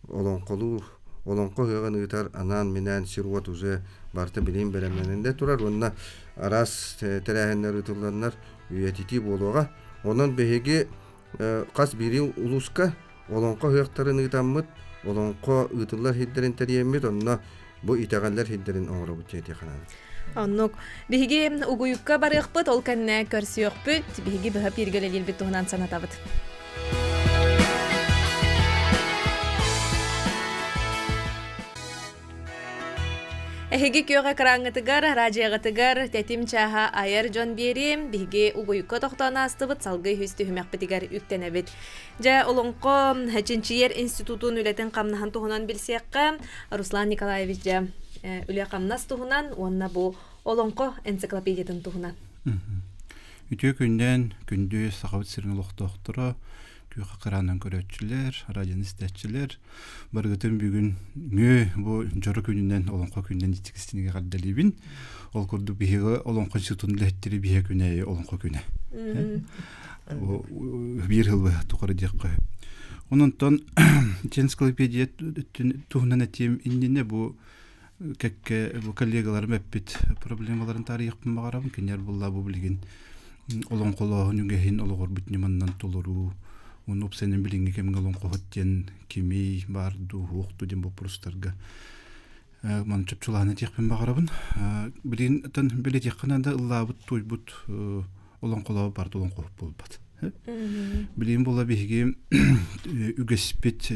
олоҥхолуур, олоҥхо ыһыаҕын ыытар анаан-минээн сир-уот уже барыта билигин бэлэмнэнэн да турар уонна араас тэрээһиннэр ыытылланнар үйэтитии буолуоҕа. Онон биһиги хас биирии улууска олоҥхо ыһыахтарын ыытаммыт, олоҥхо ыытыллар сирдэрин тэрийэммит, онно бу итэҕэллэр сирдэрин оҥоробут диэн этиэххэ наада. Оннук. Биһиги угуйукка барыахпыт, ол кэннэ көрсүөхпүт. Биһиги быһа пииргэ үлэлиирбит туһунан санатабыт. Эһиги күөх экраҥҥытыгар, радиоҕытыгар тэтим чааһа айар дьон биэриим. Биһиги угуйукка тохтоон аастыбыт, салгыы үһүс түһүмэхпитигэр үктэнэбит. Дьэ, Олоҥхо чинчийэр институтун үлэтин хамнаһын туһунан билсиэххэ. Руслан Николаевич дьэ үлэ-хамнас туһунан уонна бу Олоҥхо энциклопедиятын туһунан. Үтүө күннээн күндү Сахабыт сирин олохтоохторо, күөх экранынан көрөөччүлэр, радионы истээччилэр, барыгытын бүгүн ҥөө бу дьоро күнүнэн Олоҥхо күнүнэн иччикистинигэ эҕэрдэлиибин. Ол курдук биһиги Олоҥхо институтун үлэһиттери биһиэ күнэ Олоҥхо күнэ. Биир сыл тухары диэххэ. Онон энциклопедия туһунан этиэм иннинэ бу кэккэ бу коллегаларым эппит проблемаларын таарыйыахпын баҕарабын. Кинилэр булла бу билигин олоҥхолооһун үгэһин олоҕорбут ньыманнан толоруу уонна уопсайынан билиҥҥи кэмҥэ олоҥхоһут диэн кимий баар дуу, суох дуу диэн боппуруостарга маны чопчулаан этиэхпин баҕарабын. Билигин билэтиэххэ наада ыллаабыт туойбут олоҥхолообут барыта олоҥхоһут буолбат. Билигин буола биһиги үгэспит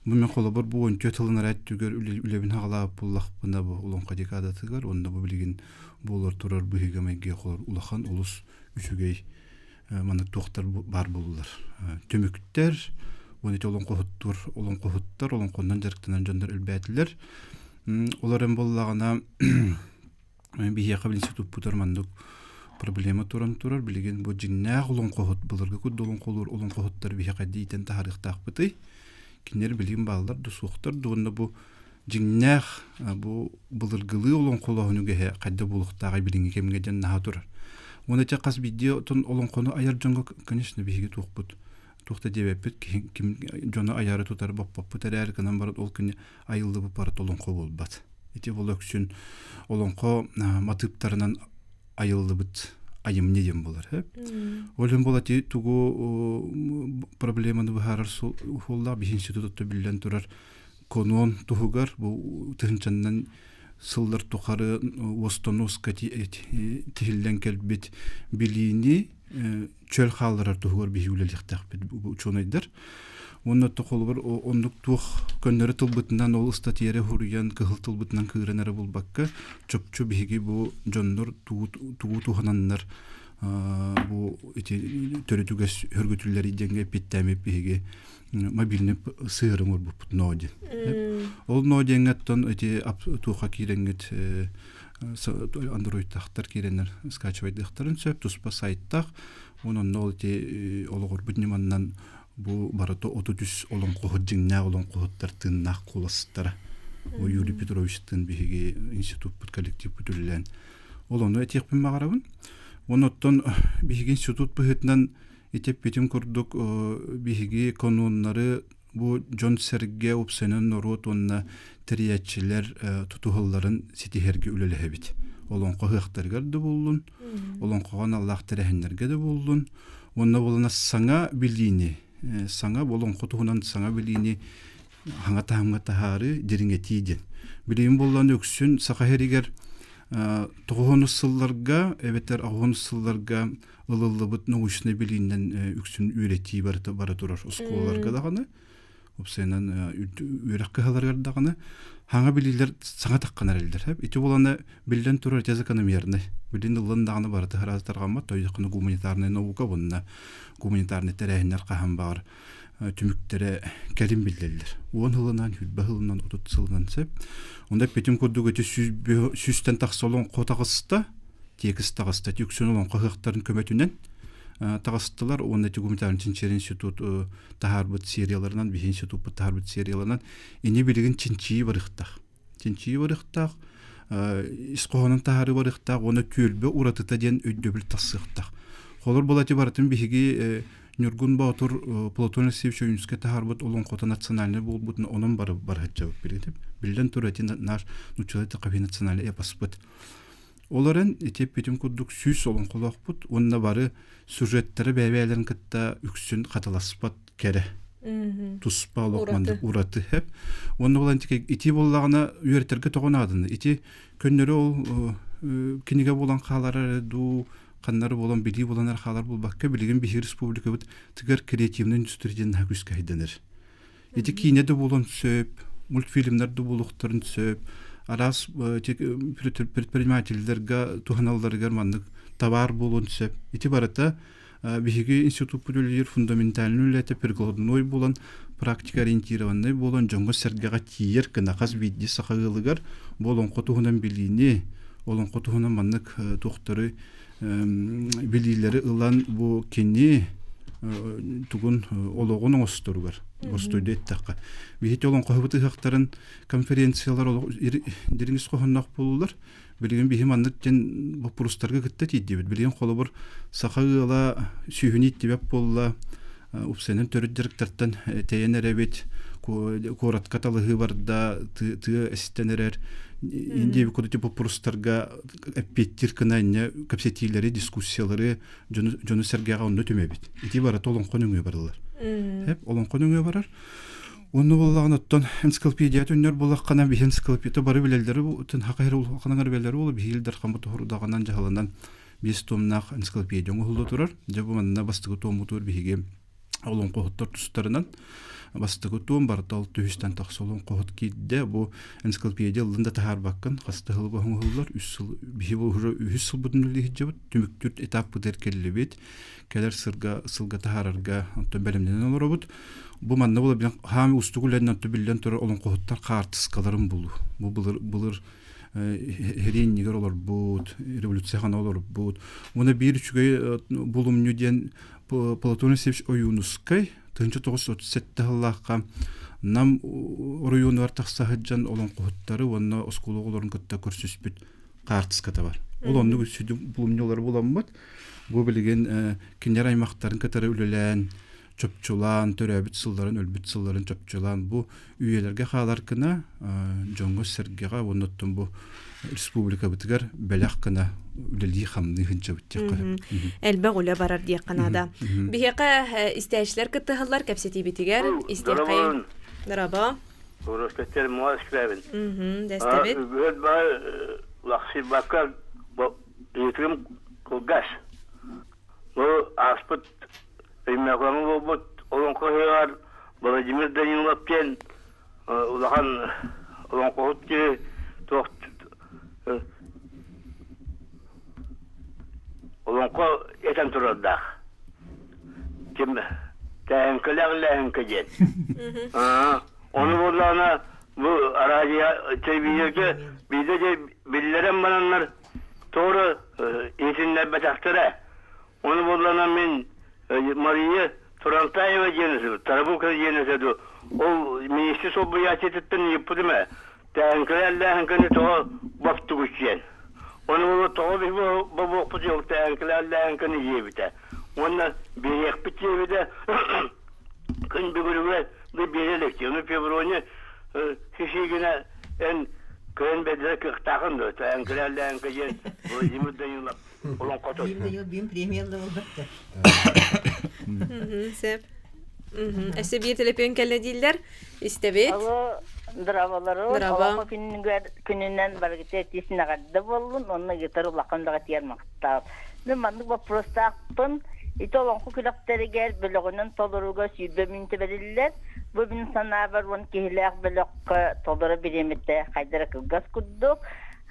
бу мен холобур бу 14 тылын түгэр үлэбин хаҕалаабыт буллахпына бу олоҥхо декадатыгар уонна бу билигин буолар турар быһыыга майгыга улахан олус үчүгэй маннык туохтар баар буоллулар. Түмүктэр уонна ити олоҥхоһуттар олоҥхоһуттар олоҥхоннон дьарыктанар дьоннор элбээтилэр. Олор эн буоллаҕына биһиэхэ институппутар маннык проблема туран турар. Билигин бу дьиҥнээх олоҥхоһут былыргы курдук олоҥхолуур олоҥхоһуттар биһиэхэ иитэн таһаарыахтаахпытый. Кинилэр билигин бааллар да суохтар да уонна бу дьиҥнээх бу былыргылыы олоҥхолооһун үгэһэ хайда буолуохтааҕый билиҥҥи кэмҥэ диэн наһаа турар. Уонна ити хас биирдии отон олоҥхону айар дьоҥҥо конечно биһиги туохпут туох да диэбэппит ким дьону айаары тутар боппоппут эрээри гынан баран ол күнү айыллыбыт барыта олоҥхо буолбат. Ити ол өксүн олоҥхо матыыптарынан айыллыбыт айымньы диэн буолар. Ол иһин буола ити тугу проблеманы быһаарар суоллаах биһи институт биллэн турар конуон туһугар бу тыһынчаннан сыллар тухары уостан-уоска тиһиллэн кэлбит билиини чөл хаалларар туһугар биһи үлэлиэхтээхпит учуонайдар. Уонна холобур оннук туох көннөрү тылбытынан ол ыстатыйары хуруйан кыһыл тылбытынан кыыран эрэ булбакка чопчу биһиги бу дьоннор тугу туһананнар бу ити төрүт үгэс хөргүтүллэр диэҥҥэ эппиттээми биһиги мобильный сыһыары оҥорбуппут ноо диэн. Ол ноо диэҥҥэ оттон ити туохха киирэҥҥит андроидтаахтар киирэннэр скачивайдыахтарын сөп туспа сайттаах уонна онно ол ити олоҕурбут ньыманнан бу барыта 33 олоҥхоһут дьиҥнээх олоҥхоһуттар тыыннаах куоластара бу Юрий Петровичтыын биһиги институппут коллективпыт үлэлээн ол ону этиэхпин баҕарабын. Уонна оттон биһиги институт быһыытынан Ити эппитим курдук, биһиги каноннары бу дьон-сэргэ, уопсайынан норуот уонна тэрийээччилэр тутуһалларын ситиһэргэ үлэлэһэбит. Олоҥхо ыһыахтарыгар да буоллун, олоҥхоҕо аналлаах тэрээһиннэргэ да буоллун, Уонна буолана саҥа билиини, саҥа олоҥхо туһунан саҥа билиини хаҥа таһымҥа таһаарыы, дириҥэтии диэн. Билигин буоллаҕына үксүн Саха сиригэр тоҕуһунус сылларга эбэтэр аҕыһунус сылларга ылыллыбыт научнай билиинэн үксүн үөрэтии барыта бара турар оскуолаларга даҕаны уопсайынан үөрэх кыһаларыгар даҕаны хаҥа билиилэр саҥа таххан эрэллэр. Ити буолана биллэн турар ити закономерный. Билин ыллан даҕаны барыта сараас тарҕаммат, тойдоххуна гуманитарнай наука уонна гуманитарнай тэрээһиннэр хаһан баҕар түмүктэрэ кэлин биллэллэр. Уон сылынан, хүрбэ сылынан, отут сылынан сөп. Онда эппитим курдук ити сүүстэн тахса олоҥхо таҕыста, тиэкис таҕыста. Ити үксүн олоҥхо ыһыахтарын көмөтүнэн таҕыстылар уонна ити гуманитарный чинчийэр институт таһаарбыт серияларынан, биһи институппут таһаарбыт серияларынан ини билигин чинчийии барыахтаах. Чинчийии барыахтаах, ис хоһоонун таһаарыы барыахтаах уонна түөлбэ уратыта диэн өйдөбүл тахсыахтаах. Холор булати барытын биһиги Ньургун Боотур Платон Алексеевич Ойуунускай таһаарбыт олоҥхото национальнай буолбутун онон бары барыһаччабыт билигин. Биллэн турар, ити наш нуччалыы тахафи национальный эпоспыт. Ол эрэн ити эппитим курдук сүүс олоҥхолоохпут уонна бары сюжеттары бэйэ-бэйэлэрин кытта үксүн хатыласпат кэрэ. Туспа олох маннык ураты хэп. Уонна ол ити буоллаҕына үөрэтэргэ тоҕо нааданы. Ити көннөрү ол кинигэ буолан хаалара дуу, ханнары буолан билии буолан эрэ хаалар буолбакка, билигин биһиги республикабыт тыгар креативный индустрия диэн наһаа күүскэ хайданар. Ити киинэ да буолуон сөп, мультфильмнар да буолуохтарын сөп, араас предпринимателлэргэ туһаналларыгар маннык товар буолуон сөп. Ити барыта биһиги институппут үлэлиир фундаментальный үлэтэ прикладной буолан, практика ориентированный буолан дьоҥҥо-сэргэҕэ тиийэр гына хас биирдии саха ыалыгар бу олоҥхо туһунан билиини, олоҥхо туһунан маннык туохтары билиилэри ылан бу кини тугун олоҕун оҥосторугар боростуойду эттэххэ биһиги олоҥхоһубут ыһыахтарын конференциялар олох дириҥ ис хоһоонноох буолулар билигин биһи маннык диэн боппуруостарга кытта тиийдибит билигин холобур саха ыала сүүһүнү иттибэт буолла упсайынан төрүт дьарыктартан тэйэн эрэбит куоратка талыһыы барда тыа эстэн эрэр Индия курдук боппуруостарга эппиэттиир гына инньэ кэпсэтиилэри, дискуссиялары дьону, дьону сэргэҕэ онно түмэбит. Ити барыта олоҥхо нөҥүө барыллар. Эп олоҥхо нөҥүө барар. Онно буоллаҕына оттон энциклопедия түннэр буоллаххына биһи энциклопедия бары билэллэри тын хакайыр улаханагар билэллэри буолу биһи Ил Дархаммыт уһурдаҕынан дьаһалынан биэс туомнаах энциклопедия оҥоһулла турар. Дьэ бу манна бастакы туоммутугар биһиги олоҥхоһуттар тустарынан бастакы туом барыта ол түһүстэн тахса олоҥхоһут киирдэ. Бу энциклопедия ыллын да таһаарбаккын хас да сыл оҥоһуллар. Үс сыл биһи бу уже үһүс сылбытын үлэлиһиджэбит. Түмүктүүр этаппытыгар кэллибит. Кэлэр сылга сылга таһаарарга онтон бэлэмнэнэн олоробут. Бу манна була билэн хаам уустук үлэнэн онтон биллэн турар олоҥхоһуттар хаартыскаларын булуу. Бу былыр былыр Хирииннигэр олорбут, революция хана олорбут. Уонна биир үчүгэй булумньу диэн Платон Алексеевич Ойуунускай 1937 сыллаахха Нам оройуонугар тахса сылдьан олоҥхоһуттары уонна оскуола оҕолорун кытта көрсүспүт хаартыската бар. Ол оннук сүдү булумньулары буламмыт. Бу билигин кинилэр аймахтарын кытары үлэлээн, чопчулаан, төрөөбүт сылларын, өлбүт сылларын чопчулаан бу үйэлэргэ хаалар гына дьоҥҥо-сэргэҕэ уонна оттон бу республикабытыгар бэлэх гына үлэлии-хамныы сылдьабыт диэххэ сөп. Элбэх үлэ барар диэххэ наада. Биһиэхэ истээччилэр кыттыһаллар кэпсэтиибитигэр истиэххэйин. Дорообо. Уростеттер муа исклэбин. Дэстэбит. Үгүһүт баар лахсыйбакка ыйытыгым кылгас. Бу ааспыт Өймөкөөҥҥө буолбут олоҥхо ыһыаҕар Владимир Данилов диэн улахан олоҥхоһут киһи туох олоҥхо этэн турардаах. Ким тээһэҥкэлээх лээһэҥкэ диэн. Ону буоллаҕына бу араадьыйа телевизорга биирдэ дьэ биллэрэн бараннар тоҕо иһитиннэрбэтэхтэрэ. Ону буоллаҕына мин Мария Турантаева диэн Тарабукина диэн этэ дуу, ол министр солбуйааччытыттан ыйыппытым ээ, тээҥкэлээн-лээһэҥкэни тоҕо баптыгыт диэн. Ону буолла тоҕо биһи бобуохпут ол тээҥкэлээн-лээһэҥкэни диэбитэ. Уонна биэриэхпит диэбитэ күн бүгүнүгэр да биэрэ илик. Ону Феврония Хишигина эн кыайан бэрдэрэ кыахтаахын дуо? Тээҥкэлээн-лээһэҥкэ диэн Владимир Данилов олоҥхото. Биир да биир премия да буолбатта. Сөп. Өссө биир төлөпүөн кэллэ дииллэр. Истэбит. Алло, здраволору. Здраво. Олоҥхо күнүгэр күнүнэн барыгыта этиисин эҕэрдэ буоллун, уонна ыытар улахан даҕатыйар махтал. Мин маннык боппуруостаахпын. Ити олоҥхо күрэхтэригэр бөлөҕүнэн толорууга 20 мүнүүтэ бэриллэр. Бу мин санаабар уон киһилээх бөлөххө толоро бириэмэтэ хайдара кылгас курдук.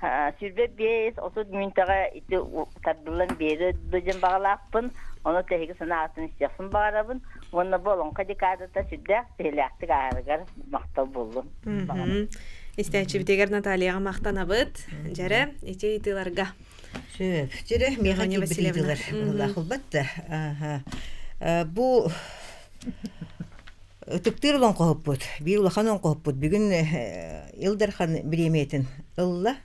25 30 мүнүүтэҕэ ити тардыллан биэриэ диэн баҕалаахпын. Ону тэһиги санаатын истиэхпин баҕарабын. Уонна бу олоҥхо декадата сүрдээх сиһилээхтик ааһарыгар махтал буоллун. Истээччибитигэр Натальяҕа махтанабыт. Дьэрэ, ити ыйытыыларга. Сөп. Дьэрэ, миэхэ киирбит ыйытыылар быһыылаах ылбат да. Бу ытыктыыр олоҥхоһуппут, биир улахан олоҥхоһуппут бүгүн Ил Дархан бириэмийэтин ылла.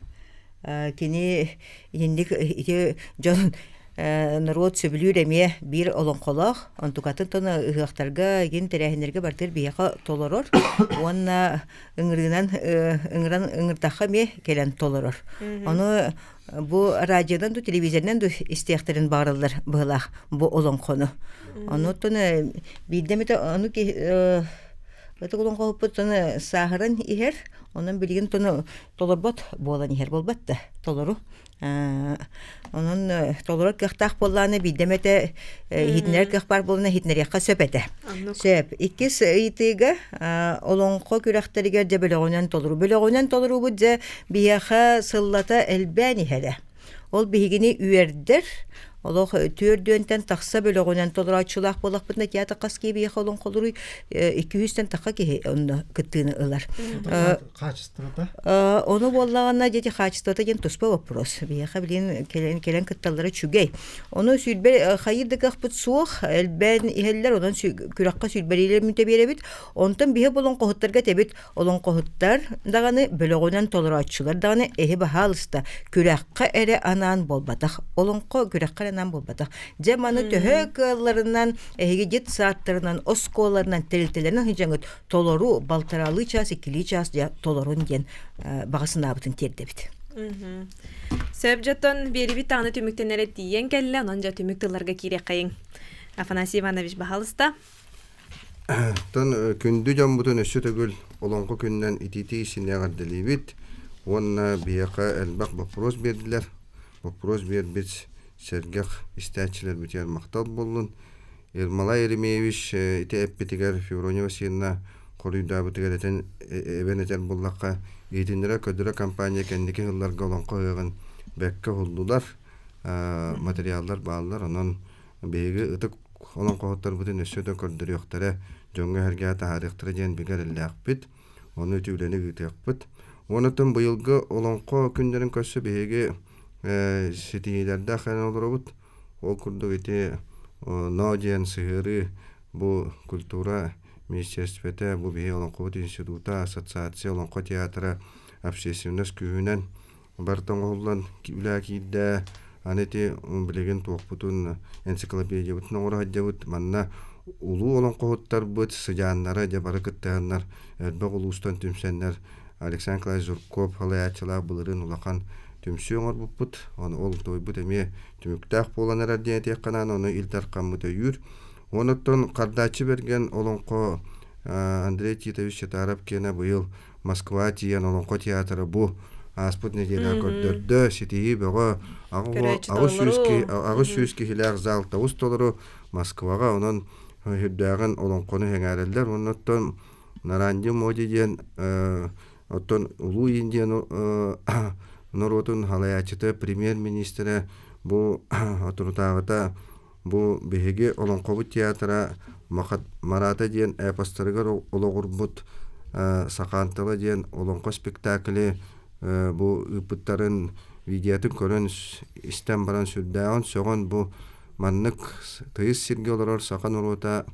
Кини итинник ити дьон норуот сөбүлүүр эмиэ биир олоҥхолоох, онтукатын тоно ыһыахтарга, игин тэрээһиннэргэ бартыыр биһиэхэ толорор уонна ыҥырыынан ыҥыран ыҥырдахха эмиэ кэлэн толорор. Ону бу радионан ду телевизорынан ду истиэхтэрин баҕараллар быһылаах бу олоҥхону. Онуттан биирдэ эмитэ ону ытык олоҥхоһуппут тону сааһыран иһэр, онон билигин тону толорбот буолан иһэр буолбат да толору. Онон толорор кыахтаах буоллаҕына биирдэ эмэтэ иһитиннэрэр кыах баар буоллаҕына иһитиннэриэххэ сөп этэ. Сөп. Иккис ыйытыыга олоҥхо күрэхтэригэр дьэ бөлөҕүнэн толоруу. Бөлөҕүнэн толоруубут дьэ биһиэхэ сыллата элбээн иһэрэ. Ол биһигини үөрдэр, олох түөрдүөнтэн тахса бөлөҕүнэн толорооччулаах буоллахпытына театр хас киһи биһиэхэ олоҥхолууруй 200-тэн тахха киһи онно кыттыыны ылар. Хаачыстыбата? Ону буоллаҕына дети хаачыстыбата диэн туспа вопрос. Биһиэхэ билин кэлэн кэлэн кытталлара үчүгэй. Ону сүүрбэ хайыыр да кыахпыт суох, элбээн иһэллэр, онон күрэххэ сүүрбэлиилэр мүнтэ биэрэбит. Онтон биһи олоҥхоһуттарга этэбит, Олоҥхоһуттар даҕаны, бөлөҕүнэн толорооччулар даҕаны эһи баһаалыста күрэххэ эрэ анаан буолбатах. Олоҥхо күрэххэ эрэ анаан буолбатах. Дьэ маны төһө кыалларынан эһиги детсадтарынан, оскуолаларынан, тэрилтэлэринэн сылдьаҥҥыт толору балтараалыы чаас, иккилии чаас дьэ толорун диэн баҕа санаабытын тиэрдэбит. Сөп дьоттон биэрибит даҕаны түмүктэнэрэ тиийэн кэллэ, онон дьэ түмүк тылларга киириэххэйиҥ. Афанасий Иванович, баһаалыста. Оттон күндү дьоммутун өссө төгүл Олоҥхо күнүнэн итиитии синэ эҕэрдэлиибит уонна биһиэхэ элбэх боппуруос биэрдилэр. Боппуруос биэрбит сэргэх истээччилэрбитигэр махтал буоллун. Ермолай Еремеевич ити эппитигэр Феврония Васильевна хоруйдаабытыгар этэн эбэн этэр буоллахха, иһитиннэрэр-көрдөрөр компания кэнники сылларга олоҥхо ыһыаҕын бэркэ уһуллулар, материаллар бааллар. Онон Биһиги ытык олоҥхоһуттарбытын өссө да көрдөрүөхтэрэ, дьоҥҥо-сэргэҕэ таһаарыахтара диэн бигэ эрэллээхпит. Ону ити үлэни ыытыахпыт. Уонна быйылгы олоҥхо күннэрин көрсө биһиги ситиһиилэрдээх эрэн олоробут. Ол курдук ити НО диэн сыһыарыы бу культура министерствота, бу биһиги олоҥхобут института, ассоциация, олоҥхо театра, общественность күүһүнэн барыта оҥоһуллан үлэ киирдэ. Аны ити билигин туохпутун энциклопедиябытын оҥоро сылдьабыт. Манна улуу олоҥхоһуттарбыт сыдьааннара дьэ бары кыттыһаннар элбэх улуустан түмсэннэр Александр Николаевич Жирков салайааччылаах былырыын улахан түмсүү оҥорбуппут. Ону ол туойбут эмиэ түмүктээх буолан эрэр диэн этиэххэ наада. Ону Ил Дархаммыт өйүүр. Онуттан Хардааччы Бэргэн олоҥхо Андрей Титович Татаров киэнэ быйыл Москва тиийэн Олоҥхо театра бу ааспыт нэдиэлэҕэ көрдөрдө, ситиһии бөҕө, 800 киһилээх зал тоҕус толору Москваҕа, онон сүрдээҕин олоҥхону сэҥээрэллэр. Оннуттан Наранди Моди диэн оттон Улуу Индия норуотун салайааччыта, премьер-министрэ бу отурутааҕыта бу биһиги Олоҥхобут театра Марата диэн эпостарыгар олоҕурбут Сахаантала диэн олоҥхо спектакли бу ыыппыттарын видеотын көрөн истэн баран сүрдээҕин сөҕөн бу маннык тыйыс сиргэ олорор саха норуота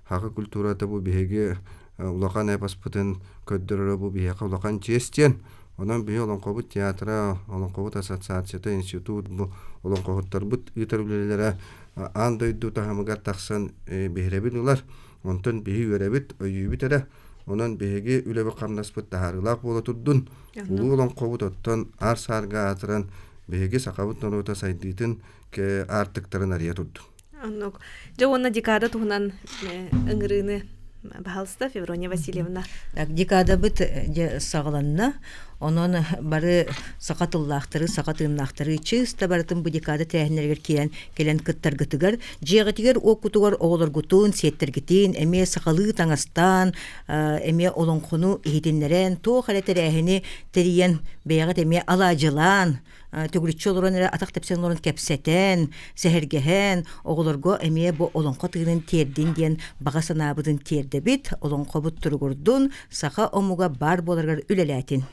саха культурата бу биһиги улахан эпоспытын көрдөрөрө бу биһиэхэ улахан чиэс диэн онон биһи олоҥхобут театра олоҥхобут ассоциацията институт бу олоҥхоһуттарбыт ыытар үлэлэрэ аан дойду таһымыгар тахсан биһирэбил ылар онтон биһи үөрэбит өйүүбүт эрэ онон биһиги үлэбит-хамнаспыт таһаарыылаах буола турдун улуу олоҥхобут оттон аар-саарга аатыран биһиги сахабыт норуота сайдыытын аартыктарын арыйа турдун. Оннук. Дьэ уонна декада туһунан ыҥырыыны баһалыста Феврония Васильевна. Так, декадабыт дьэ саҕаланна. Онон бары саха тыллаахтары, саха тыыннаахтары чыыста барытын бу декада тэрээһиннэригэр киирэн кэлэн кыттаргытыгар, дьиэҕитигэр уоккутугар оҕолоргутун, сиэттэргитин эмиэ сахалыы таҥастаан, эмиэ олоҥхону иһитиннэрэн, туох эрэ тэрээһини тэрийэн бэйэҕит эмиэ алаадьылаан, төгүрүччү олорон эрэ атах тэпсэн олорон кэпсэтэн, сэһэргэһэн, оҕолорго эмиэ бу олоҥхо тыынын тиэрдин диэн баҕа санаабытын тиэрдэбит, олоҥхобут туругурдун, саха омуга баар буоларыгар үлэлээтин.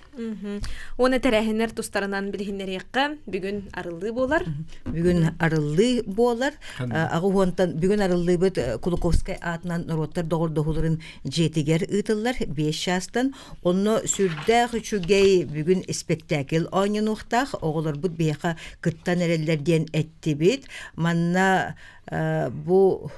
Уонна тэрээһиннэр тустарынан билиһиннэриэххэ бүгүн арыллыы буолар. Бүгүн арыллыы буолар. Аҕы уонтан бүгүн арыллыыбыт Кулаковскай аатынан норуоттар доҕордоһууларын дьиэтигэр ыытыллар 5 чаастан. Онно сүрдээх үчүгэй бүгүн испэктээкил оонньонуохтаах. Оҕолорбут биһиэхэ кыттан эрэллэр диэн эттибит. Манна бу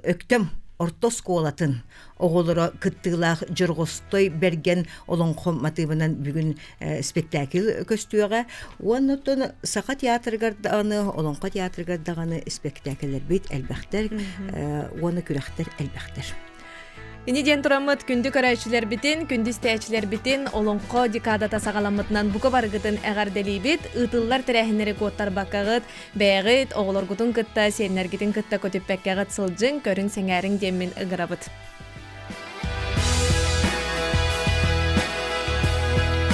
Өктөм орто оскуолатын оҕолоро кыттыылаах Дьорҕостой Бэргэн олоҥхо матыыбынан бүгүн спектакль көстүөҕэ. Уонна оттон Саха театрыгар даҕаны, Олоҥхо театрыгар даҕаны спектакльлэрбит элбэхтэр уонна күрэхтэр элбэхтэр. Ини диэн тураммыт күндү көрөөччүлэрбитин, күндү истээччилэрбитин Олоҥхо декадата саҕаламмытынан бука барыгытын эҕэрдэлиибит. Ыытыллар тэрээһиннэри куоттарбаккаҕыт, бэйэҕит, оҕолоргутун кытта, сиэннэргитин кытта көтүппэккэҕит сылдьыҥ, көрүҥ, сэҥээриҥ диэммин ыҥырабыт.